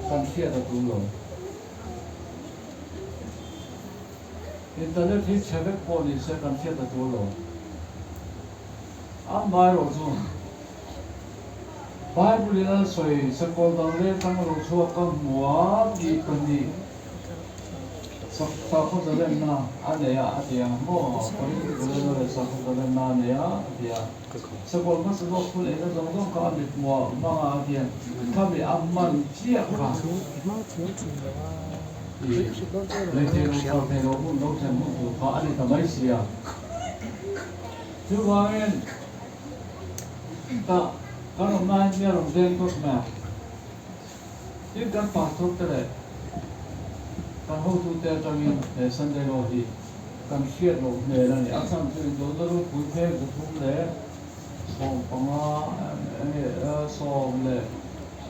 kan hriat a tul lo. Internet hi chhe vek pawh ni se kan hriat a tul lo. Amaherawh chu Bible in a sawi sakawl dang leh tang lo chhuak ka hmu a tih pahnih sakhaw zalenna a nei a a ti ang maw? Political zalenna leh sakhaw zalenna a nei a a ti a. Sakawl hmasa zawk phun eina zawng zawng kha a mithmuh hmang a a ti a, khami a hman chiah kha i lei thei lo char thei lo hun lo thlen hun tur kha a ni ta mai si a. Chuvangin tah kan awm laiin mi a rawn veng dawt mai a, tin kan pastor te leh kan hotute atangin he Sunday law hi kan hriat loh hmel a ni. A chhan chu indawhna ropui phek 315 enge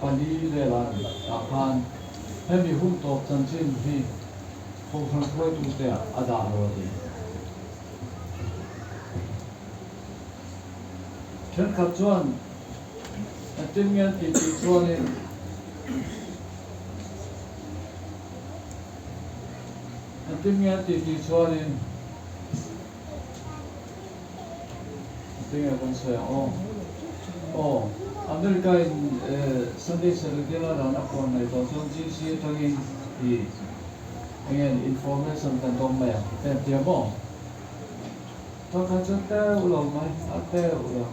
14 velah a ni tah khan hemi hun tawp chanchin hi Kohhran hruaitute ah a dah lo a ti. Thenkhat chuan engtin nge an tih tih chuanin engtin nge an tih tih chuanin engtin nge kan sawi ang aw aw America in Sunday Saturday a dan a puan mai tawh chuan GC atangin i Enge information kan dawng mai ang tih an tia maw? Thawkhat chu teuh lo mai, a teuh lo.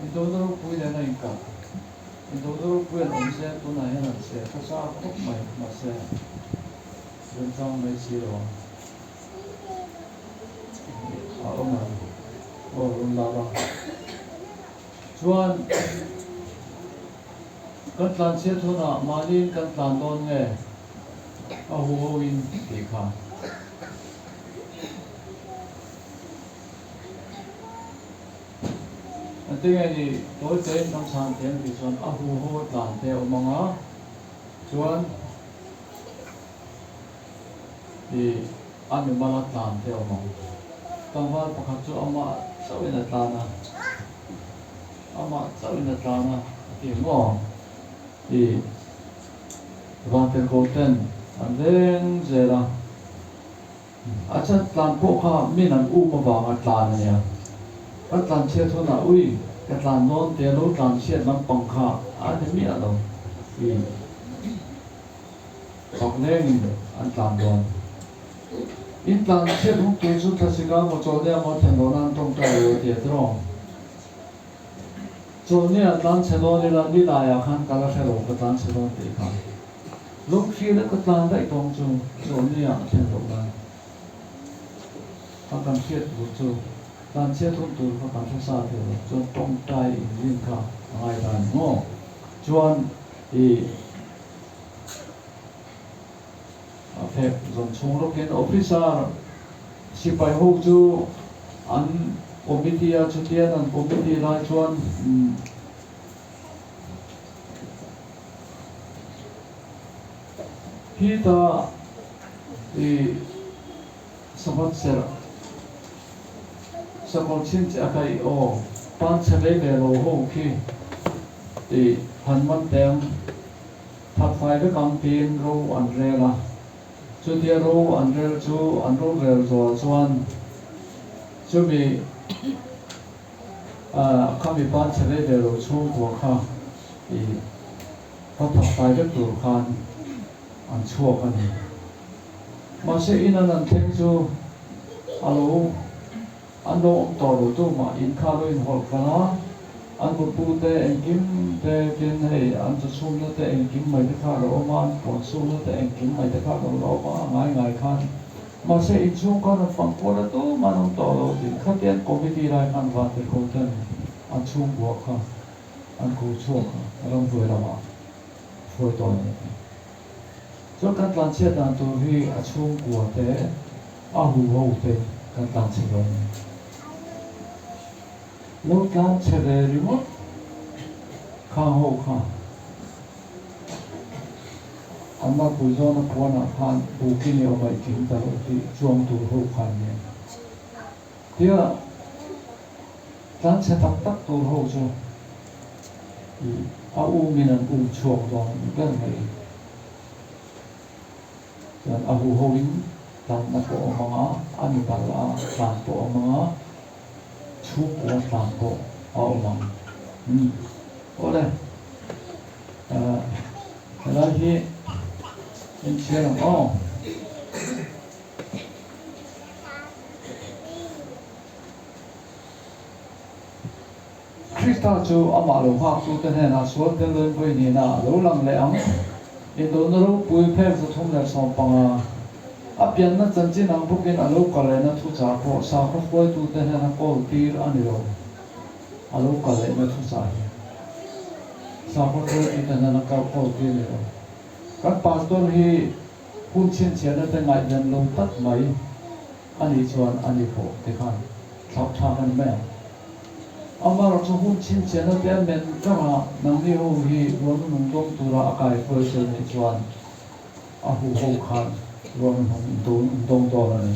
Indona ropui nen a inkah. Indona ropui an awm se tunah hian an chhe hmasa khawp mai, mahse remchang mai si lo ang. A awm ang. Aw rawn la va. Chuan. Kan tlan chhiat hunah mahniin kan tlan dawn nge a hu ho in tih kha. Engtin nge ni tawi tein kan chhan thei ang tih chuan a hu ho a tlan te a awm ang a, chuan ih a mimal a tlan te a awm ang. Tlangval pakhat chu amah chauhin a tlan a. Amah chauhin a tlan a, a ti maw? Tih Vantirhkoh ten an veng zel a. A chan tlan pawh kha min an um avanga tlan a nia. Ka tlan chhiat hunah ui, ka tlan dawn tia lo tlan chhiat lampang kha a ni miah lo tih fak lengin an tlan dawn. In tlan chhiat hun tur chu thlasika maw chawlhnia maw thlen lohna an tawngtai lo a ti a tiraw? Chawlhnia tlan chhe dawn ila ni laiah khan ka la hre lo ka tlan chhe dawn tih kha. Lungthli leh ka tlan daih tawng chu chawlhnia a thlen loh nan kha kan hriat tur chu tlan chhiat hun tur kha kan hre sa thei lo chuan tawngtai inrin kha a ngai ta ni maw? Chuan i a phek zawn chhung lawkin officer sipai ho chu an committee a chutian an committee lai chuan Hita i Sabbath serh sakawr chhin che a kaih aw pan chhe vei ve lo ho khi i han man teng. That fai vek ang tiin ro an rel a, chutia ro an rel chu an rorel zual chuan chumi khami pan chhe vei ve lo chhungkua kha i va that fai vek tur khan an chhuak a ni. Mahse in an an thleng chu a lo An lo awm tawh lo tu mah in kha lo inhawlh kal a, an mutpu te engkim te tin hei an chawchhumna te engkim mai te kha a lo awm a, an puansukna te engkim mai te kha a lo la awm a, a ngai ngai khan mahse inchhung khan an fang kual a tumah an awm tawh lo tih khatiang committee lai khan Vantirhko ten an chhungkua kha an ko chhuak a, ramhnuai lamah hruai tawh a ni. Chuan kan tlanchhiat dan tur hi a chhungkua te A hu ho te kan tlan chhe dawn a ni. Lo tlan chhe ve ringawt khang ho kha an malpui zawna puanah khan bukin i awm a i tling ta lo tih chuang tur ho kha an ni a. Tia tlan chhe tak tak tur ho chu i A umin an um chhuak dawn ni ber mai. Chuan a huhoin tlanna pawh awm ang a, a mimal a tlan pawh awm ang a, chhungkua tlan pawh a awm ang. Umm awle eh helai hi inchhiar ang aw. Krista chu amah lo nghaktute hnenah sual tel loin vawi hnihna a lo lang leh ang. Indona ropui phek 315 a pianna chanchin ang bawkin a lo kal lehna thuchah pawh sakhaw hruaitute hnena kawl tir a ni lo. A lo kal lehna thuchah hi sakhaw hruaitute hnena kawl tir a ni lo. Kan pastor hi hun chhinchhiahna te ngaihven lo tak mai a nih chuan a ni pawh tikhan thlauh thlak a ni mai ang. Amaherawh chu hun chhinchhiahna te a men kar a, nangni ho hi ruahnu nung dawng tura a kai hruai che nih chuan a huho khan ruahnu nung in dawng dawn a ni.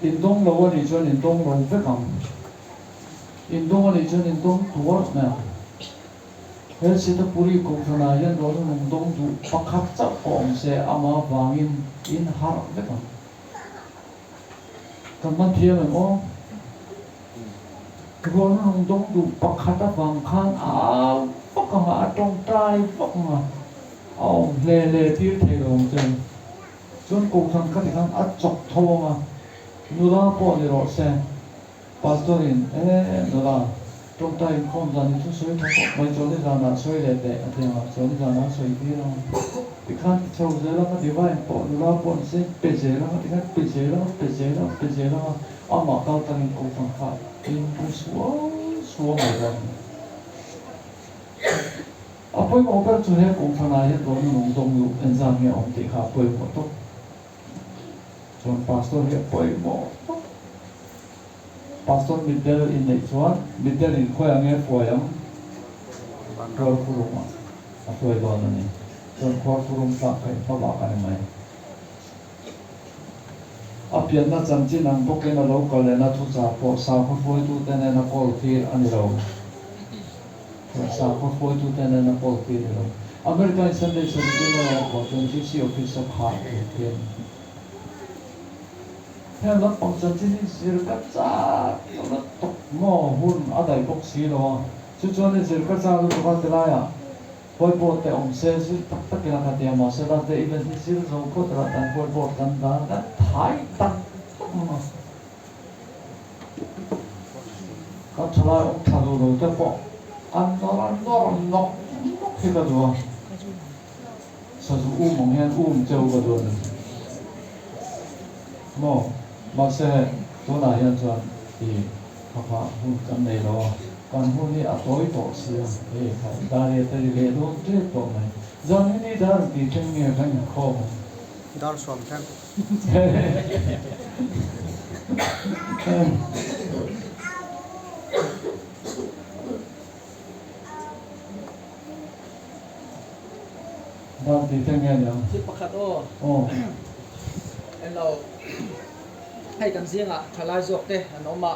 In dawng lo a nih chuan in dawng lo vek ang. In dawng a nih chuan in dawng tuar mai ang. He Sitapuri Kohhranah hian ruahnu nung dawng duh pakhat chauh pawh awm se amah vangin in harh vek ang. Ka hman thiam em aw? Ruahna nung dawng duh pakhat avang khan a au vak ang a, a tawngtai vak ang a, a awm hle hle tir thei lo ang che. Chuan Kohhran kha tikhan a chawk tho ang a, nula pawh ni rawh se. Pastor in, E nula, tawngtai inkhawm zan i thusawi tha khawp mai, chawlhni zanah sawi leh teh a ti ang a, chawlhni zanah a sawi tir ang a. Tikhan ti chho zel ang a, divine pawh nula pawh ni se pe zel ang a, tikhan pe zel ang a, pe zel ang a, pe zel ang a, amah kal tangin kohhran kha in ru suau suau mai dawn a ni. A pawimawh ber chu he kohhranah hian ruahna nung dawng luh engzat nge a awm tih kha a pawimawh tawp. Chuan pastor hi a pawimawh tawp. Pastor mitdel in neih chuan mitdel in khawi ang nge hruai ang? Khuarkhurum ah a hruai dawn a ni. Chuan khuarkhurum tlak kha in hmabak a ni mai. A pianna chanchin ang bawkin a lo kal lehna thuchah pawh sakhaw hruaitute nena kawl tir a ni lo. Chuan sakhaw hruaitute nena kawl tir a ni lo. America in Sunday Service a pawh chuan GC office a khar tur hian. Heng lampang chanchin hi zir ka chak lutuk maw hun a daih bawk si lo a, chu chuan i zir ka chak lutuk a tilaiah whiteboard te awm se zir tak tak ila ka ti a, mahse last day event hi zir zo phawt erawh tan whiteboard kan dan kan thai tak tak ang a, kan thalai awm tha duh lo te pawh an nawr an nawr nawk nawk hi ka duh a. Sazu um ang hian um cheu ka duh a ni maw? Mahse tunah hian chuan i kha hun kan nei lo a, kan hun hi a tawi tawh si a, hei kha dar hi a teri leh dawn tep tawh mai. Zan hi ni dar ang tih thleng nge kan inkhawm ang? Dar suam thleng. Dar tih te nge niang? Thil pakhat aw. Aw. Englo, hei kan zingah thalai zawk te an awm a,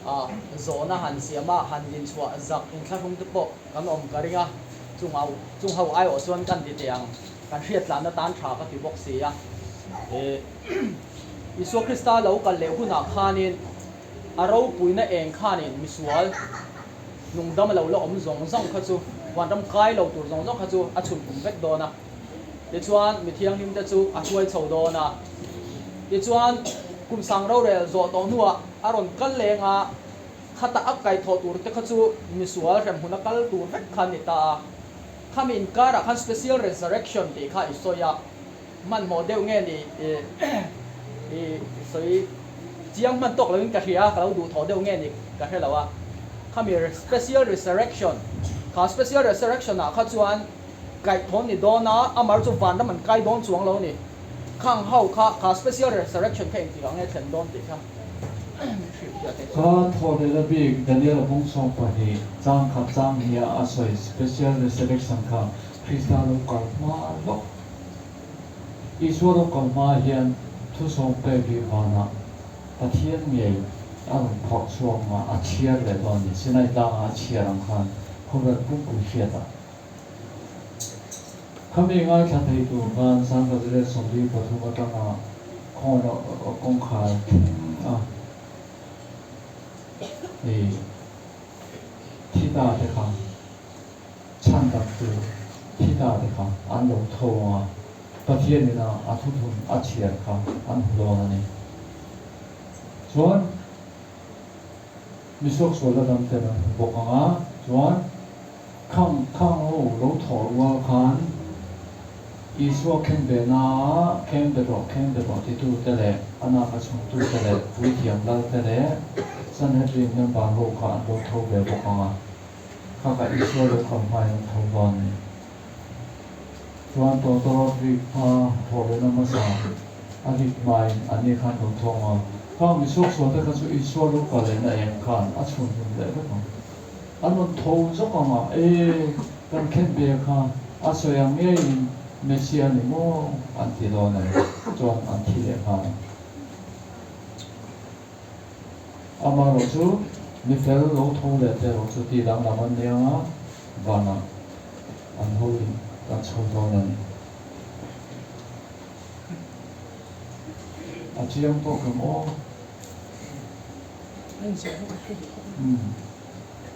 ah zawhna han siam a, han dinchhuah zak inthlahrung te pawh kan awm ka ring a, chung au chung ho aiawh chuan kan ti teh ang, kan hriattlahna tan tha ka ti bawk si a. Eh Isua Krista lo kal leh hunah khanin a ropuina eng khanin misual, Nungdam a lo la awm zawng zawng kha chu vanram kai lo tur zawng zawng kha chu a chhun kum vek dawn a. Tichuan mi thianghlim te chu a hruai chho dawn a. Tichuan kum sang rorel zawh tawh hnuah a rawn kal leng a, khata a kaihthawh tur te kha chu misual hremhmun a kal tur vek kha a ni ta a. Khami inkarah khan special resurrection tih kha i sawi a, hmanhmawh deuh nge ni i sawi chiang hman tawk loin ka hria, ka lo duhthawh deuh nge ni ka hre lo a. Khami special resurrection, kha special resurrection ah kha chuan kaihthawh ni dawn a, amar chu vanram an kai dawn chuang lo a ni. Khang ho kha, kha special resurrection kha engtik ah nge thlen dawn tih kha min hrilh fiah thei Kha thawhlehna bik Daniel a bung sawm pahnih chang khat chang hnih a sawi special resurrection kha Krista lo kal hma lawk. Isua lo kal hma hian thusawm pek hi vanah Pathian ngei a rawn phawrh chhuak ang a, a chhiar leh dawn a ni. Sinai tlangah a chhiar ang khan khawvel pumpui hriatah. Khami ngaithla thei tur khan 1973 atanga khawngaihna kawngkhar thleng a i thi ta te kha chhan dam tur thi ta te kha an lo tho ang a, Pathian ina a thuthun a chhiar kha an hmu dawn a ni. Chuan mi suaksual la dam ten an hmu bawk ang a, chuan Khang khang ho lo thawh rual khan Isua khen ve na khen be rawh khen be rawh titu te leh a naka chhungtu te leh puithiam lal te leh Sanhedrin member ho kha an lo tho ve bawk ang a, kha kha Isua lo kal hmain an tho dawn a ni. Chuan tawtawrawt rik kha thawh lehna hmasa a rik hmain an ni khan lo tho ang a, khang misuaksual te kha chu Isua lo kal lehna eng khan a chhun hlum leh vek ang. An rawn tho zawk ang a, E, kan khen ve kha, a sawi ang ngeiin Messia a ni maw? an ti dawn a ni. Chuan an thi leh nghal ang. Amaherawh chu, mi fel lo tho leh te erawh chu ti danglam an ni ang a, vanah an hoin kan chho dawn a ni. A chiang tawk em aw?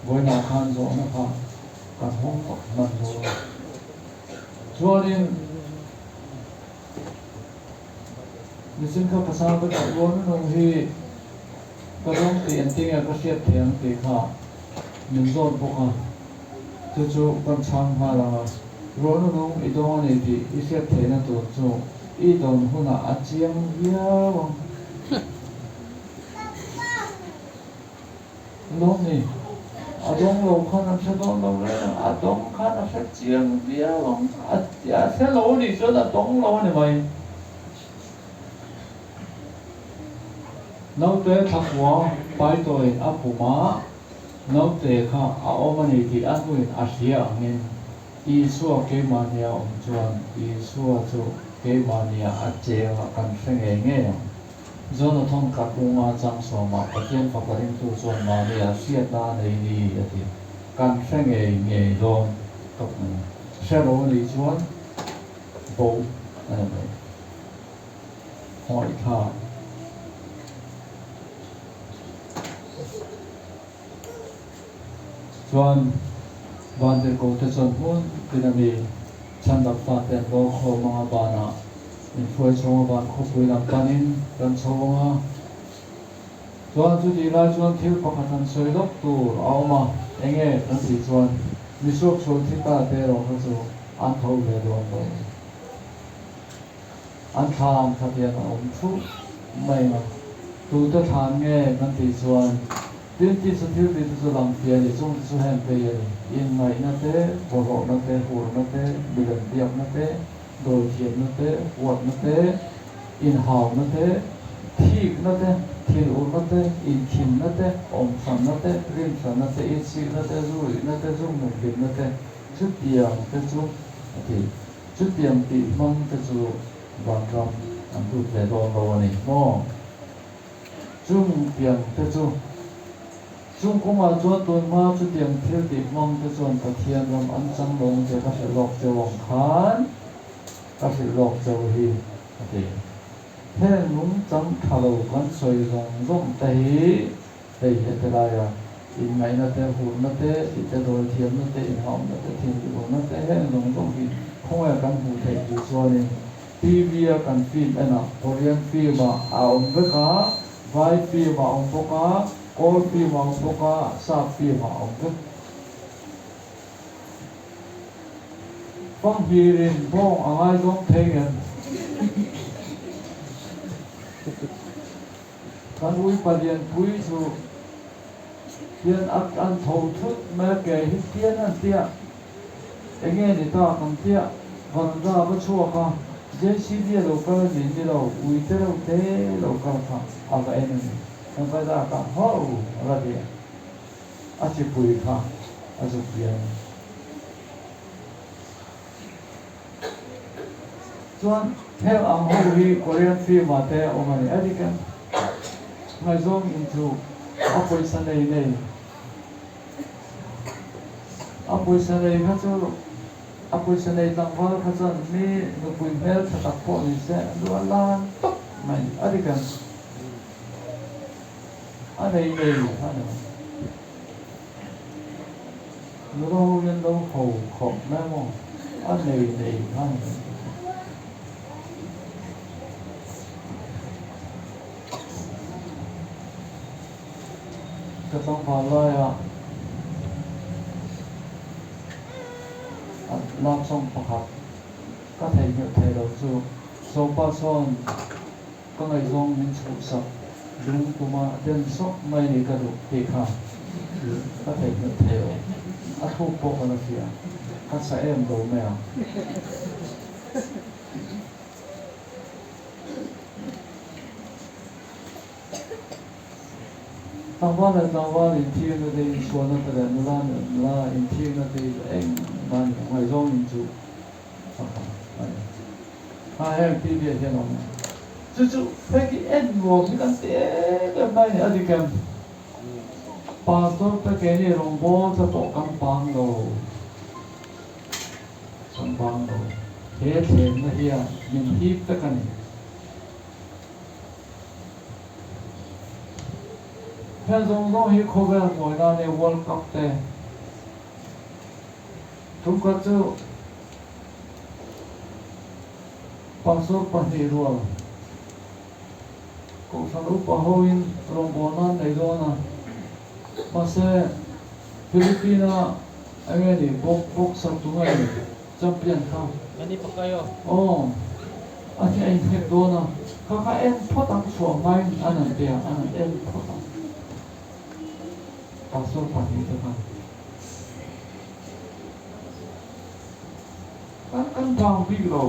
Vawiinah khan zawhna kha kan hawng vak hman zo lo. Chuanin mihring kha ka sang vek a, Rual nung hi ka dawng tih engtin nge ka hriat thei ang tih kha min zawt bawk a, chu chu kan chhang nghal ang a, Rual nung i dawng a ni tih i hriat theihna tur chu i dawn hunah a chiang viau ang. Lawm ni, a dawng lo khan an hre dawn lo reng a, a dawng khan a hre chiang viau ang, a hre lo a nih chuan a dawng lo a ni mai. Naute thlakua paitawi a pum a, naute kha a awm a ni tih a hnuin a hria angin Isua keimahnia awm chuan Isua chu keimahnia a cheng a kan hre ngei ngei ang. Jonathon Kakunga Changsawma Pathian fapa ringtu chuan mahnia hriatna a nei ni a ti. Kan hre ngei ngei dawn tawp mai. Hre lo a nih chuan bo a ni mai. Hawihthla. Chuan Vantirhkoh te chuan hmun tin a mi chhandam fate an lawr khawm ang a, vanah min hruai chhawng a, van khawpui lam panin kan chho ang a. Chuan chutih lai chuan thil pakhat han sawi lawk tur a awm a, enge kan tih chuan mi suaksual thi ta te erawh kha chu an tho ve dawn lo. An thlan kha tiang a awm thup mai ang a, tute thlan nge kan tih chuan tin tih chu thil tih te chu lang fiah a ni, chung te chu heng te hi a ni, inngaihna te, bawlhhlawhna te, hurna te, milem biakna te, dawithiamna te, huatna te, inhauna te, thikna te, thinurna te, inkhinna te, awmhranna te, rinhranna te, itsikna te, zuruihna te, zumhmun hlimna te, chutiang te chu a ti. Chutiang tih hmang te chu vanram an lut ve dawn lo a ni maw? Chung tiang te chu, chung kawngah chuan tun hma chutiang thil tih hmang te chuan Pathian ram an chang lo ang che ka hrilh lawk cheu ang khan ka hrilh lawk cheu hi a ti. Heng nungchang tha lo kan sawi zawng zawng te hi hei heti laia inngaihna te, hurna te, ite dawithiamna te, inhaumna te, thinrimna te heng zawng zawng hi khawngaih a kan hmuh theih tih chuanin TV a kan film en ah Korean film ah a awm vek a, Vai film ah a awm bawk a, Kawl film ah a awm bawk a, Sap film ah a awm vek. Fanghmirin bawng a ngaizawng thei ngem? Kan ui palianpui chu hian a an tho thut mai a, ke hi tian an tia, enge ni ta kan tia, varanda a va chhuak a, JCB a lo kal a ni ni lo, ui te reuh te lo kal kha a va en a ni, kan va zak a, ho a va ti a, a chipui kha a zuk bial a ni. Chuan heng ang ho hi Korean film ah te a awm a ni. A dik em? Ngaihzawng in chu. A pawisa nei nei. A pawisa nei kha chu a pawisa nei tlangval kha chuan mi nupui hmel tha tak pawh ni se lu a lan tawp mai a dik em? A nei nei a ni mai. Nula ho hian lo ho khawp mai maw? A nei nei a ni mai. Ka tlangval laia love song pakhat ka theihnghilh thei lo chu Zopa chuan ka ngaihzawng min chhuhsak lung tuma den sawk mai ni ka duh tih kha ka theihnghilh thei lo. A thluk pawh ka la hria, ka sa em lo mai ang. Tlangval leh tlangval inthirna te, inchhuahna te leh nula leh nula inthirna te hi chu engmah a ni lo, ngaihzawng in chu pakhat a ni. Kha heng TV ah hian a awm a, chu chu heti en nuam hi kan ti em em mai a ni, a dik em? Pastor te keini rawngbawl te pawh kan pang lo. Kan bang lo. He thlenna hian min hip vek a ni. Heng zawng zawng hi khawvel mawina leh World Cup te tumkhat chu pastor pahnih rual Kohhran upa hoin rawngbawlna an nei dawn a, mahse Philippine-a eng nge ni bawk boxer tu nge ni champion kha? Manny Pacquiao. Aw, a hi a inhnek dawn a, kha kha en phawt ang chhuah hmain an han pe a, an han en phawt ang. Pastor pahnih te khan. Kan kan vang bik lo.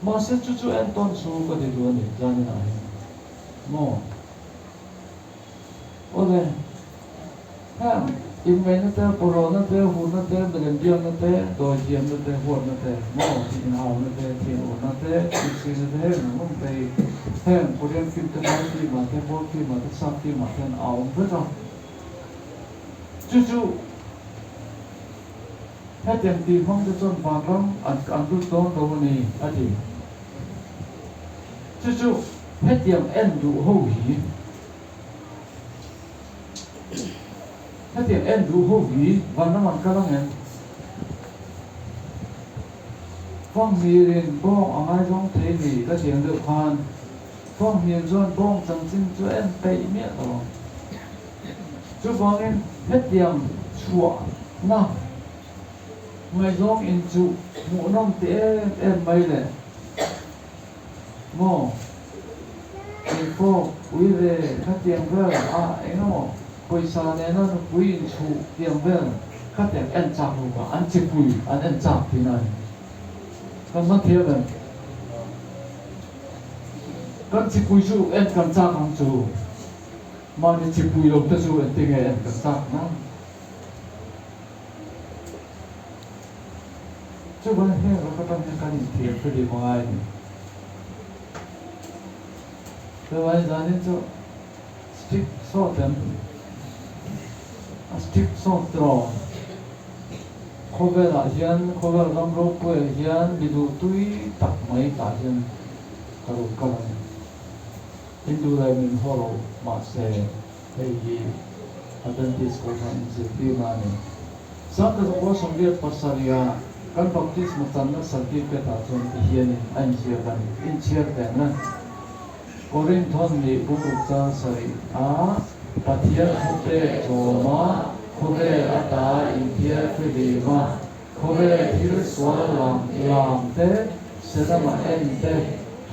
Mahse chu chu entawn chu ka ti duh a ni, zaninah hian. Maw? Awle, heng inngaihna te, pawlawhna te, hurna te, milem biakna te, dawithiamna te, huatna te, maw, inhauna te, thinurna te, inchhirna te, heng ang ang te hi heng Korean film te, Thai film ah te, Kawl film ah te, Sap film ah te hian a awm vek a. Chu chu hetiang tih hmang te chuan vanram an an lut dawn lo a ni, a ti. Chu chu hetiang en duh ho hi hetiang en duh ho hi vanram an kal ang em? Fanghmirin bawng a ngaizawng thei ni ka tiang deuh khan Fanghmir chuan bawng chanchin chu a en peih miah lo ang. Chuvangin hetiang chhuahna ngaihzawng inchuh hmuhnawm ti em em mai le. Maw? Keipawh ui ve khatiang vel a eng emaw pawisa nena nupui inchhuh tiang vel khatiang en chak lo kha an chipui an en chak tihna a ni. Kan hman thiam em? Kan chipui chu en kan chak ang chu. Mahni chipui lo te chu engtinge en kan chak na? Chuvan heng rak atang hian kan inthiam hre a ngai a ni. Chuvain zanin chu strict sawt em? A strict sawt tiraw? Khawvelah hian, khawvel ram ropuiah hian mi duhtui tak mai tah hian ka rawn kal a ni. Hindu leh min haw lo mahse hei hi Adventist Kohhran inzirtirna a ni. Sangkazawkua 87 kan baptisma channa certificate ah chuan ti hianin a inziak a ni. Inchhiar teh na. Korinthon nih bungruk chang sarih a Pathian thupek zawma khawvel ata inthiar fihlim a, Khawvel thil sual lam lam te, cinema en te,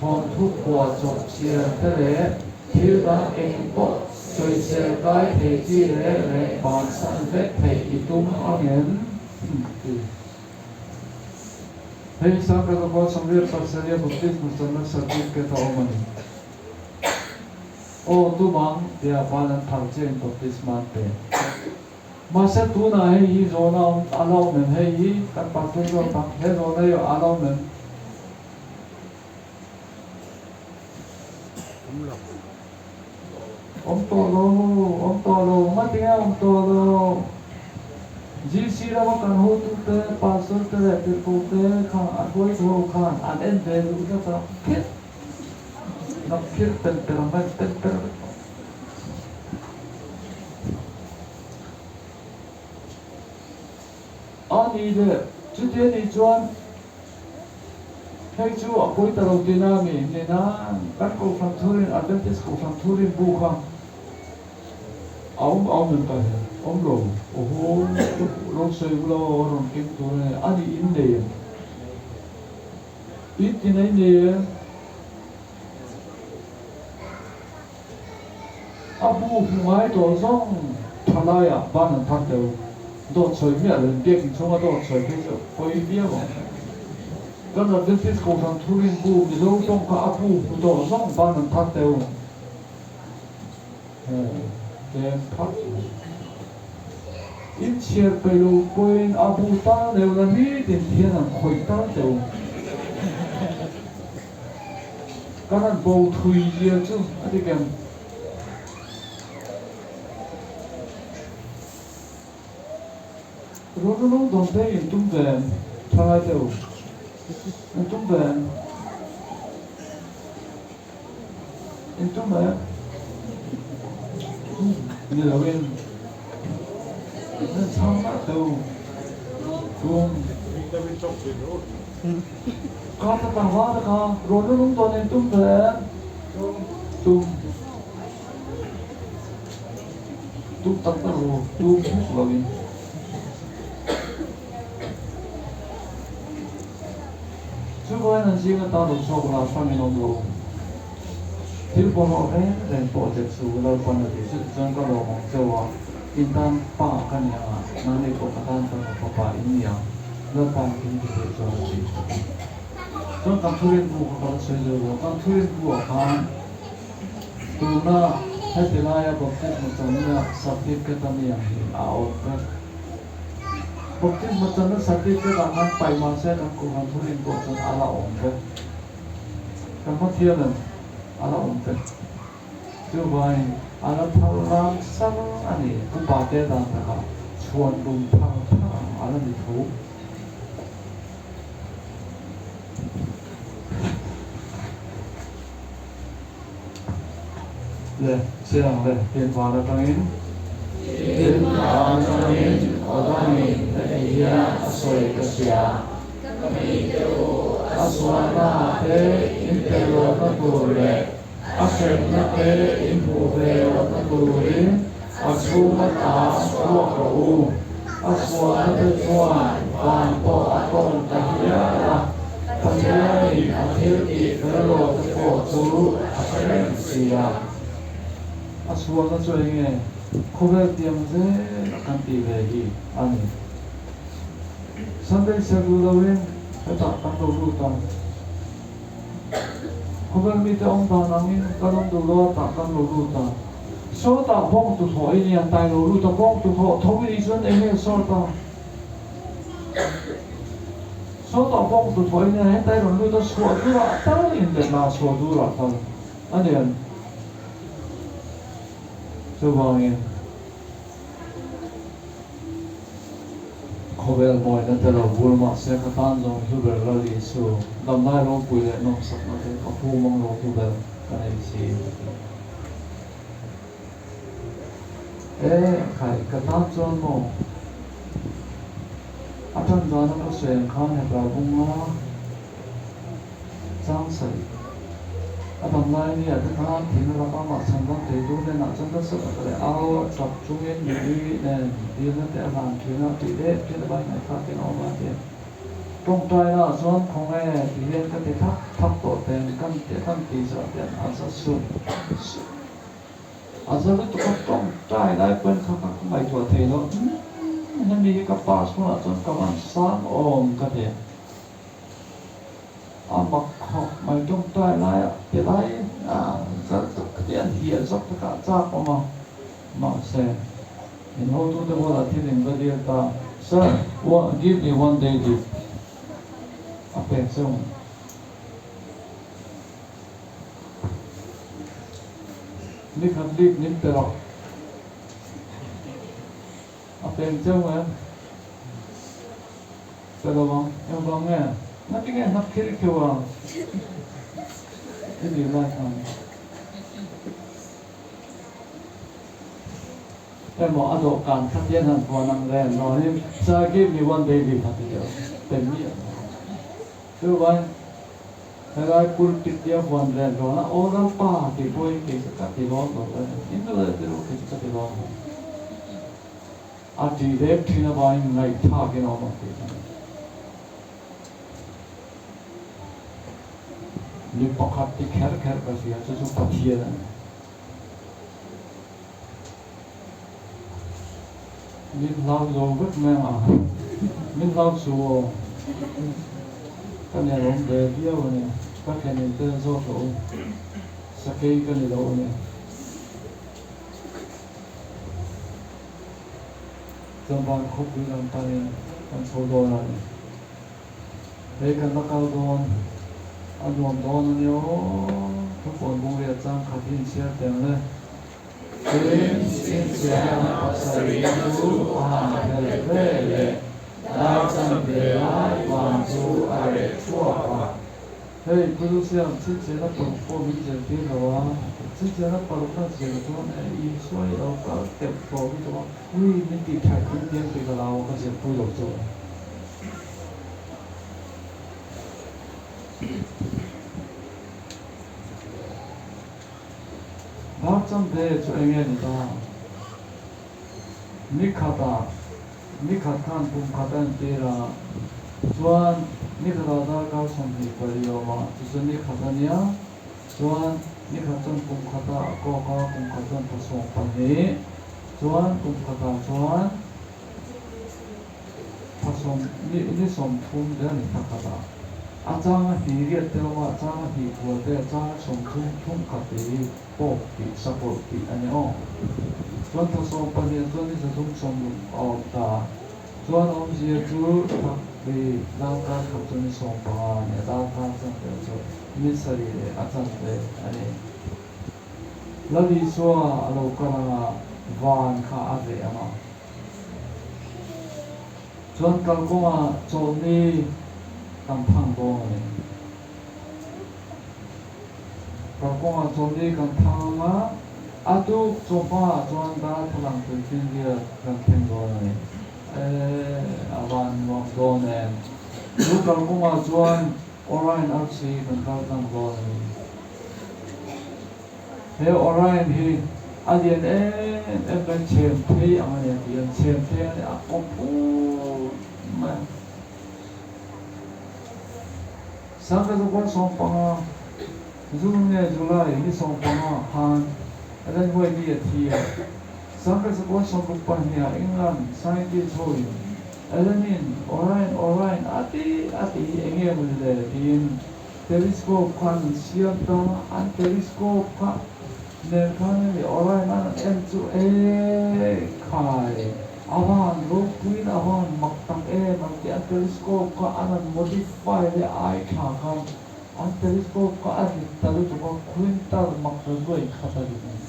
thawnthu phuah chawp chhiar te leh thil dang eng pawh sawisel kai thei chi reng reng bansan vek theih i tum angem? Ti. Hei Sangkazawkaw 87 Baptisma channa certificate a awm a ni. Aw tumang tia van an phar chiahin baptisma an pe. Mahse tunah hei hi zawhna awm a la awm em? Hei hi kan pastor zawt ang, he zawhna hi a la awm em? Awm lo. Awm tawh lo, awm tawh lo, ngatinge awm tawh lo? GC lama kan hotute, pastor te leh tirhkohte kha a hruaitu ho khan an en ve duh tlat a, phirh nak phirh pen per ang a pen per vek tawh. A ni leh, chutia nih chuan hei chu a pawi ta lo tihna a mi nena kan Kohhran Thurin, Adventist Kohhran Thurin bu kha a awm a awm em ka hria, awm lo, awhaw lo sawi u lo a rawn keng tur a ni, a ni in nei em? In ti nei nei em? A bu hmu ngai tawh zawng tha laiah ban an thar teu. Dawt sawi miah lo in biakin chhunga dawt sawi phei chu pawi viau ang. Kan Adventist Kohhran Thurin bu Mizo tawng kha a bu hmu tawh zawng ban an thar teu. He tlem phar in chhiar peih lo pawhin a bu tal deuh la nitin thian an khawih tal teu. Kan han bo thui zia chu a ti kem. Rawlulung dawn te in tum ve em? Thalai te u, in tum ve em? In tum em? Ni lo in, nan chhang mah te u, tum. Kha ka tlangval te kha rawn lu lung dawn in tum ve em? Tum. Tum tak tak ru, tum huk lo in. Chuvain an zing ata lo chhuak la hrang in awm lo. Thil pawlawh reng reng pawh che chu Lalpan a ti. Chutichuan ka lawm ang cheu a, in tan pa ka ni ang a, nangni pawh ka tan fanu fapa in ni ang. Lalpan in ti theih chuan a ti. Chuan kan thurin bu kha ka la sawi zo lo. Kan thurin bu ah khan tuna heti laia baptisma channa certificate a mi ang hi a awm vek. Baptisma channa certificate ah khan paih mahse kan Kohhran thurin pawh chuan a la awm vek. Kan Pathianin a la awm vek. Chuvangin a la thar ram sar a ni. Upa te dan takah chhuan lum thar thar ang a la ni tho. Le, chiang le, tin van atangin. Tin van atangin aw dangin heti hian a sawi ka hria. Ka mite u, a sualna ah te in tel lohna tur leh a hremna te in hmuh ve lohna turin a chhung ata chhuak rawh u. A sualna te chuan van pawh a tawn ta hial a, Pathianin a thil tih fel lo te pawh chu a hre reng si a. A sualna chu eng nge? Khawvel tiang zel a kan tih ve hi a ni. Sunday ser duh loin hetah kan lo lut ang. Khawvel mite awm dan angin kan awm duh lo a tah kan lo lut ang. Sawtah bawng tu thawh i nia, tai lo lut a bawng tu thawh tho i nih chuan eng nge sawta? Sawtah bawng tu thawh i nia, hetai rawn lut a chhuah durah tal in let la chhuah durah tal a nian. Chuvangin. Khawvel mawina te lo bul mahse ka tan zawng hlu ber Lal Isu, damlai ropui leh nawmsakna te ka hu mang lo hlu ber ka nei si a ti. E khai, ka tan chuan maw? A tan zana ka sawi ang khan heta bunga Chang sarih. A dam lai ni ah te khan thing ram amah chhan dam thei tu hnenah chuan nasa tak leh au a chak chungin mipui nen dilna te a hlan thin a tih leh thil a vai ngaihthlak in a awm a ti a. Tawngtai na ah chuan khaw nge ti hian ka ti thak thak tawh ten kan ti kan ti zah hian a za sup sup. A za lutuk a tawngtai lai pawhin kha ka ngaihtuah thei lo. Umm hemi hi ka pass hunah chuan ka van sang awm ka ti a. A mak khawp mai tawngtai laiah ti lai a zal tak te an hial zawk te kha a chak awm a, mahse in hotute bulah thil in va dil ta, Sir, give me one day leave a pek che ang. Ni khat leave min pe rawh. A peng cheu em? Pe lo ang. Engvang nge? Ngatinge hnak khir khiu a? I dil lai khan. Emaw a dawhkan kha tian han vuan ang reng rawhin, Sir, give me one day leave a ti deuh pe miah lo. Chuvangin helai pulpit tia vuan reng rawn a, Aw Lalpa tih pawhin kei chu ka ti lawm lo a ni. In duh leh ti ru kei chu ka ti lawm lo. A ti reng thin avangin ngaihthlakin a awm ang tih kha ni. Mi pakhat ti kher kher ka hria chu chu Pathian a ni. Min hlau zo vek mai ang a, min hlau chu aw. Ka nelawm ve viau a ni, ka thlen in tel zawk lo, sakei ka ni lo a ni. Chuan khawpui lam panin kan chho dawn a ni. Hei kan la kal dawn, a nuam dawn a nia aw, thupuan bungriat chang khat hi inchhiar teng le. Tin, chhinchhiahna pasarih chu a han phel ve leh, dar chanve lai van chu a reh thuak a. Hei, Kulusiam, chhinchhiahna paruk pawh min zirtir lo a, chhinchhiahna parukna zir chuan e Isua i lo kal teuh tawh lutuk a, ui min tih that in tiang tih ka lau a, ka zirpui lo chu. Dar chanve chu eng nge ni ta? Ni khatah, ni khat khan kum khat a entir a, chuan ni khatah darkar 24 awm a, chu chu ni khat a nia, chuan ni khat chuan kum khatah a kawk a, kum khat chuan thla 12, chuan kum khatah chuan Thla sawm ni ni 30 te a ni thla khat a, a changa hnih riat te awm a, a changa hnih kual te, a changa 30 thum khat tih hi pawk tih sakawlh tih a ni aw. Chuan thla 12 chuan ni 360 a awm ta. Chuan awmzia chu thla ri darkar khat chu ni 15 a ni a, darkar chanve chu ni sarih leh a chanve a ni. Lal Isua a lo kal anga van kha a reh ang a. Chuan kalkawngah chawlhni kan thang dawn a ni. Kalkawngah chawlhni kan thang ang a, a tuk chawhmaah chuan darthlalang tuifinriat kan thleng dawn a ni. Eee, a van nuam dawn em! Chu kalkawngah chuan Orion arsi kan kal tlang dawn a ni. He Orion hi a lian em em mai, chhem phei ang a ni a ti a, chhem phei a ni a kawm phut mai a. Sangha zakua 15, June nge July ni 15 khan Ellen White-i a thi a. Sangha zakua 62 England scientist hoin Ellen-in Orion, Orion a ti a ti hi eng nge mawni le tiin Telescope khan an siam ta, an telescope kha nen khan hemi Orion an an en chu e khai a van ropuiin a van mak tak em an ti, an telescope kha an han modify leh ai tha khan an telescope kha a rit ta lutuk a, quintal mak ta zuai khat a rit a ni,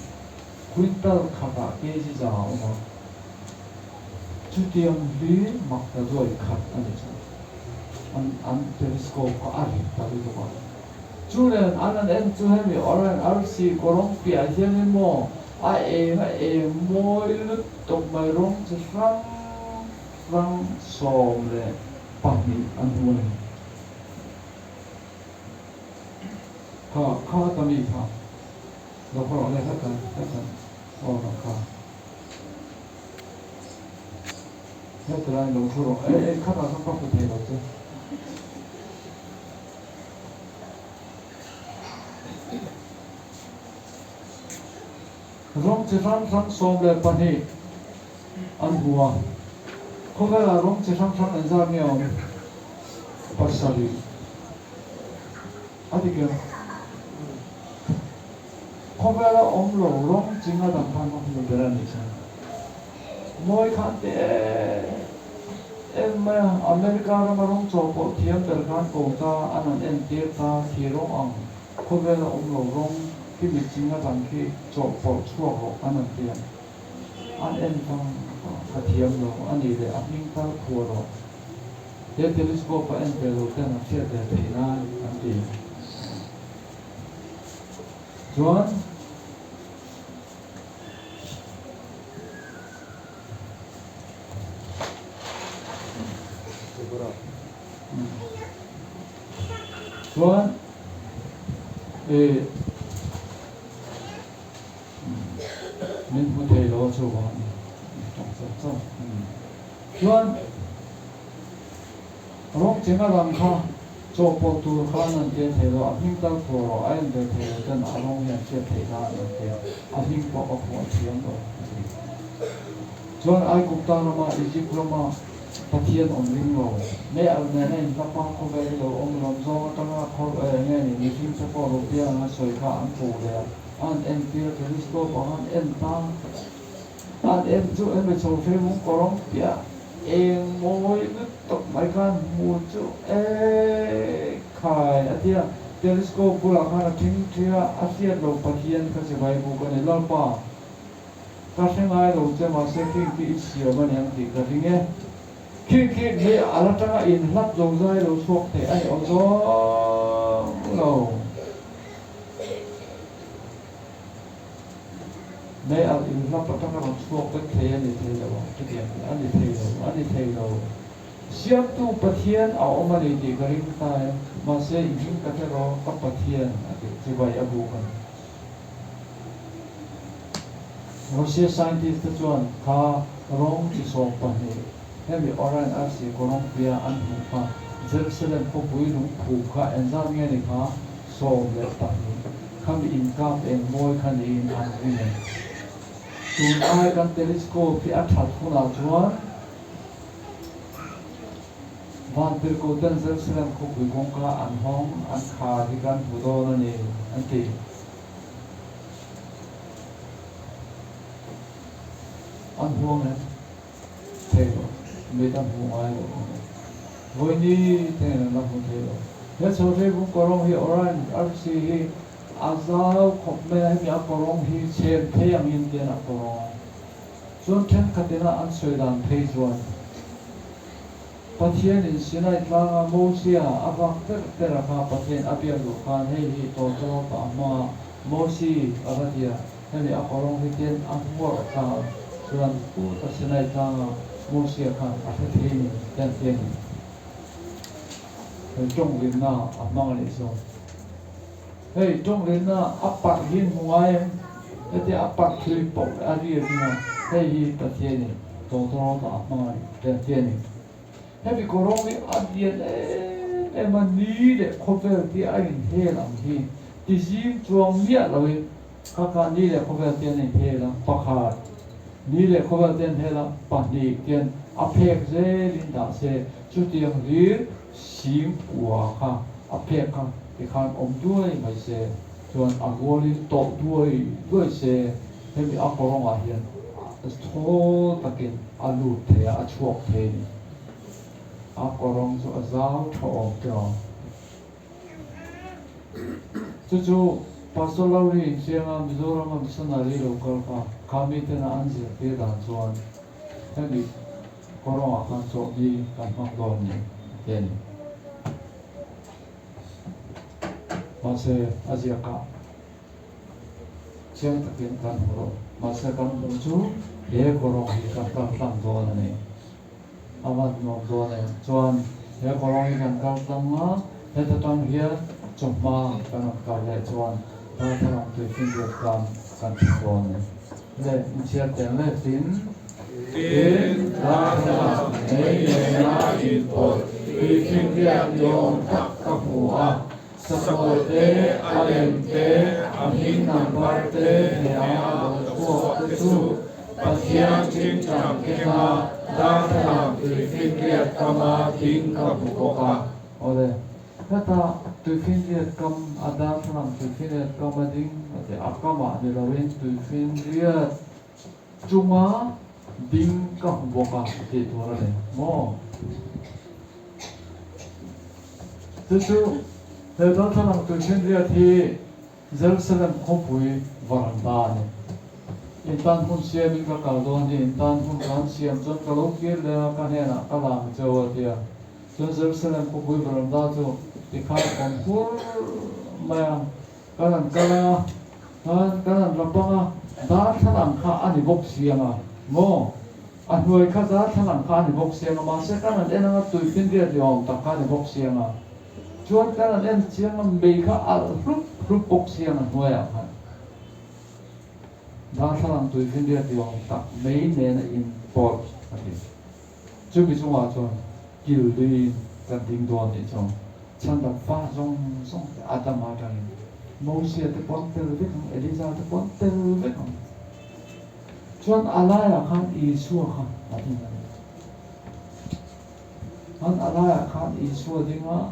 quintal khatah kg za a awm a, chutiang hi mak ta zuai khat a ni chu. An an telescope kha a rit ta lutuk a. Chu nen an an en chu hemi Orion arsi kawrawng piah hian emaw a eng a eng mawi lutuk mai rawng chi hrang hrang 12 an hmu a ni. Kha kha ta mi kha lo khaw rawh le heta heta aw ka kha. Heti laiin lo thu rawh. Ei ei khatah chuan ka hmu thei lo che. Rawng chi hrang hrang 12 an hmu a. Khawvelah rawng chi hrang hrang engzat nge awm? Pasarih. A dik em? Khawvela awm lo rawng chi nga dang khan a hmu ber a nih chuan. Mawi khan ti em em mai a, America rama rawng chaw pawh thiam ber khan ko ta an han entir ta, khi rawng ang khawvela awm lo rawng khi. Khi mi chinga dang khi chawhpawlh chhuak rawh an han ti a. An en vang vang ka thiam lo a nih leh a hming tal phuah rawh. He telescope a en ve lo ten an hriat ve theih nan an ti. Chuan. Chuan ih min hmu thei lo a chuvang a ni tawng chauh chauh chuan rawng cheng a lang kha chawhpawlh tur khan an tia thei lo a hming tal phuah rawh a en ve thei lo ten a rawng hian hriat theih nan an tia a hming pawh a phuah thiam lo a ti chuan Aigupta rama Egypt rama Pathian awm ring lo. Mei alh nen a inhlap a, khawvel hi lo awm lawm zawng atanga khaw eh nge ni mihring te pawh rupia anga sawi kha an pu ve a, a han entir telescope ang an en ta. A han en chu hemi chho hrei mung kawrawng piah eng mawi lutuk mai khan hmu chu eh khai a tia telescope bulah khan a thing thi a, a hriat lo Pathian kha chibai buk a ni Lalpa. Ka hre ngai lo che mahse khing khi i siam a niang tih ka ring e. Khing khi mei al atanga inhlap zo zai lo chhuak thei a ni aw zawng lo. Mei al inhlap atanga rawn chhuak vek thei a ni thei lo ang chutiang hi a ni thei lo, a ni thei lo. Siamtu Pathian a awm a ni tih ka ring ta e, mahse i hming ka hre rawh ka Pathian a tih chibai a buk a ni. Russia scientist te chuan kha rawng chi 12 hemi Orion arsi kawrawngpuia an hmuh kha Jerusalem khawpui lungphum kha engzat nge ni kha 12 khami inkap eng mawi kha niin an ring e. Tun ai kan telescope hi a that hunah chuan Vantirhkoh ten Jerusalem khawpui kawngka an hawng an khar hi kan hmu dawn a ni, an ti. An huang em? Thei lo. Mit an hmuh ngai lo a ni. Vawiini tengin an la hmu thei lo. He chhohrei bung kawrawng hi Orion arsi hi a zau khawp mai a, hemi a kawrawng hi chhem thei angin tian a kawrawng a. Chuan thenkhatin a an sawi dan phei chuan Pathianin Sinai tlanga Mosia a vak ter ter a kha Pathian a biak duh khan hei hi tawtawp a hma Mosi a va ti a, hemi a kawrawng hi tian a hmuarh ta chuan puta Sinai tlanga Mosia khan a hre thei ni tian ti a ni. Hei tawng rinna a hmang a nih chu. Hei tawng rinna a parh hi hmu ngai em? Hetia a parh thui poh leh a ri a ring a, hei hi Pathianin tawtawrawt ah a hmang a ni tiang ti a ni. Hemi kawrawng hi a lian em em a, ni leh khawvel te a inhel ang hi ti zing chuang miah loin kha kha ni leh khawvel te an inhel a, pakhat ni leh khawvel te an hel a, pahnih tian a phek zelin dah se chutiang hlir Sing kua kha a phek kha tikhan awm duai mai se chuan a rualin tawh duai duai se hemi a kawrawngah hian thawl takin a lut thei a, a chhuak thei a ni. A kawrawng chu a zau tha awm tiraw. Chu chu Pastor Lowry inchianga Mizorama missionary lo kal kha kha mitena an zirtir dan chuan hemi Kawrawngah khan chawhni kan hmang dawn ni a ti a ni. Mahse, a ziakah chiang takin kan hmu lo. Mahse, kan hmuh chu he kawrawng hi kan kal tlang dawn a ni. A van nuam dawn em? Chuan he kawrawng hi kan kal tlang a, heta tang hian chawhma kan rawn kal leh chuan darthlalang tui finriat tlang kan hmu dawn a ni. Le inchhiar teng le tin. Tin, darthlalang mei nena inpawlh tuifinriat ni awm tak ka hmu a, sakawr te, a lem te, a hming number te hneha lo chhuak te chu Pathian tingtang kenga darthlalang tuifinriat kama ding ka hmu bawk a. Awle, heta tuifinriat kam a darthlalang tuifinriat kama ding a ti a, kamah ni loin tuifinriat chunga ding ka hmu bawk a tih tur a ni maw? Chu chu he darthlalang tuifinriat hi. Jerusalem khawpui varanda a ni. In tan hmun siamin ka kal dawn hi, in tan hmun kan siam chuan ka lo kir leh a, ka hnenah ka la ang cheu a ti a. Chuan Jerusalem khawpui varanda chu tikhan awm hur mai a, kan han kal a, khan kan han la pang a, darthlalang kha a ni bawk si ang a, maw? A hnuai kha darthlalang kha a ni bawk si ang a, mahse kan han en ang a, tuifinriat ni awm tak kha a ni bawk si ang a. Chuan kan han en chiang a, mei kha alh hlup hlup bawk si ang a hnuaiah khan. Darthlalang tuifinriat ni awm tak mei nen a inpawlh a ti. Chumi chungah chuan kil luiin kan ding dawn nih chu chhandam fa zawng zawng te Adama atangin Mosia te pawn tel vek ang, Elija te pawn tel vek ang. Chuan a laiah khan Isua kha a ding a ni. An a laiah khan Isua ding a,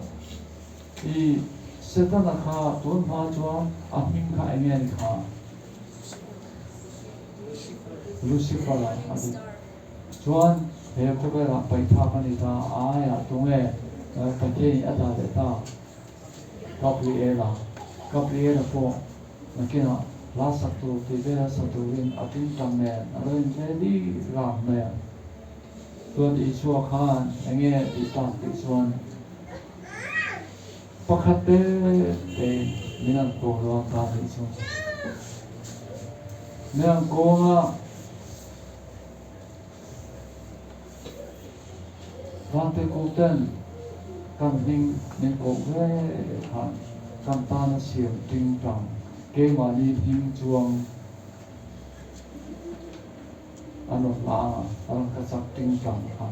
i Setana kha tun hma chuan a hming kha eng nge ni kha? Lucifer-a a ni. Chuan he khawvelah paihthak a ni ta, a aiah tunge Pathianin a dah leh ta? Gabriela. Gabriela pawh nakinah hla sak tur tih vela sa turin a tingtang nen a lo inhle li ram mai a. Chuan Isua khan enge tih tak tih chuan pakhat te tein min an ko dawn ta nih chu. Min an kawng a. Vantirhkohten kan hming min koh ve khan kan tana siam tingtang keimahni hming chuang an rawn la ang a, a rawn ka chak tingtang kha.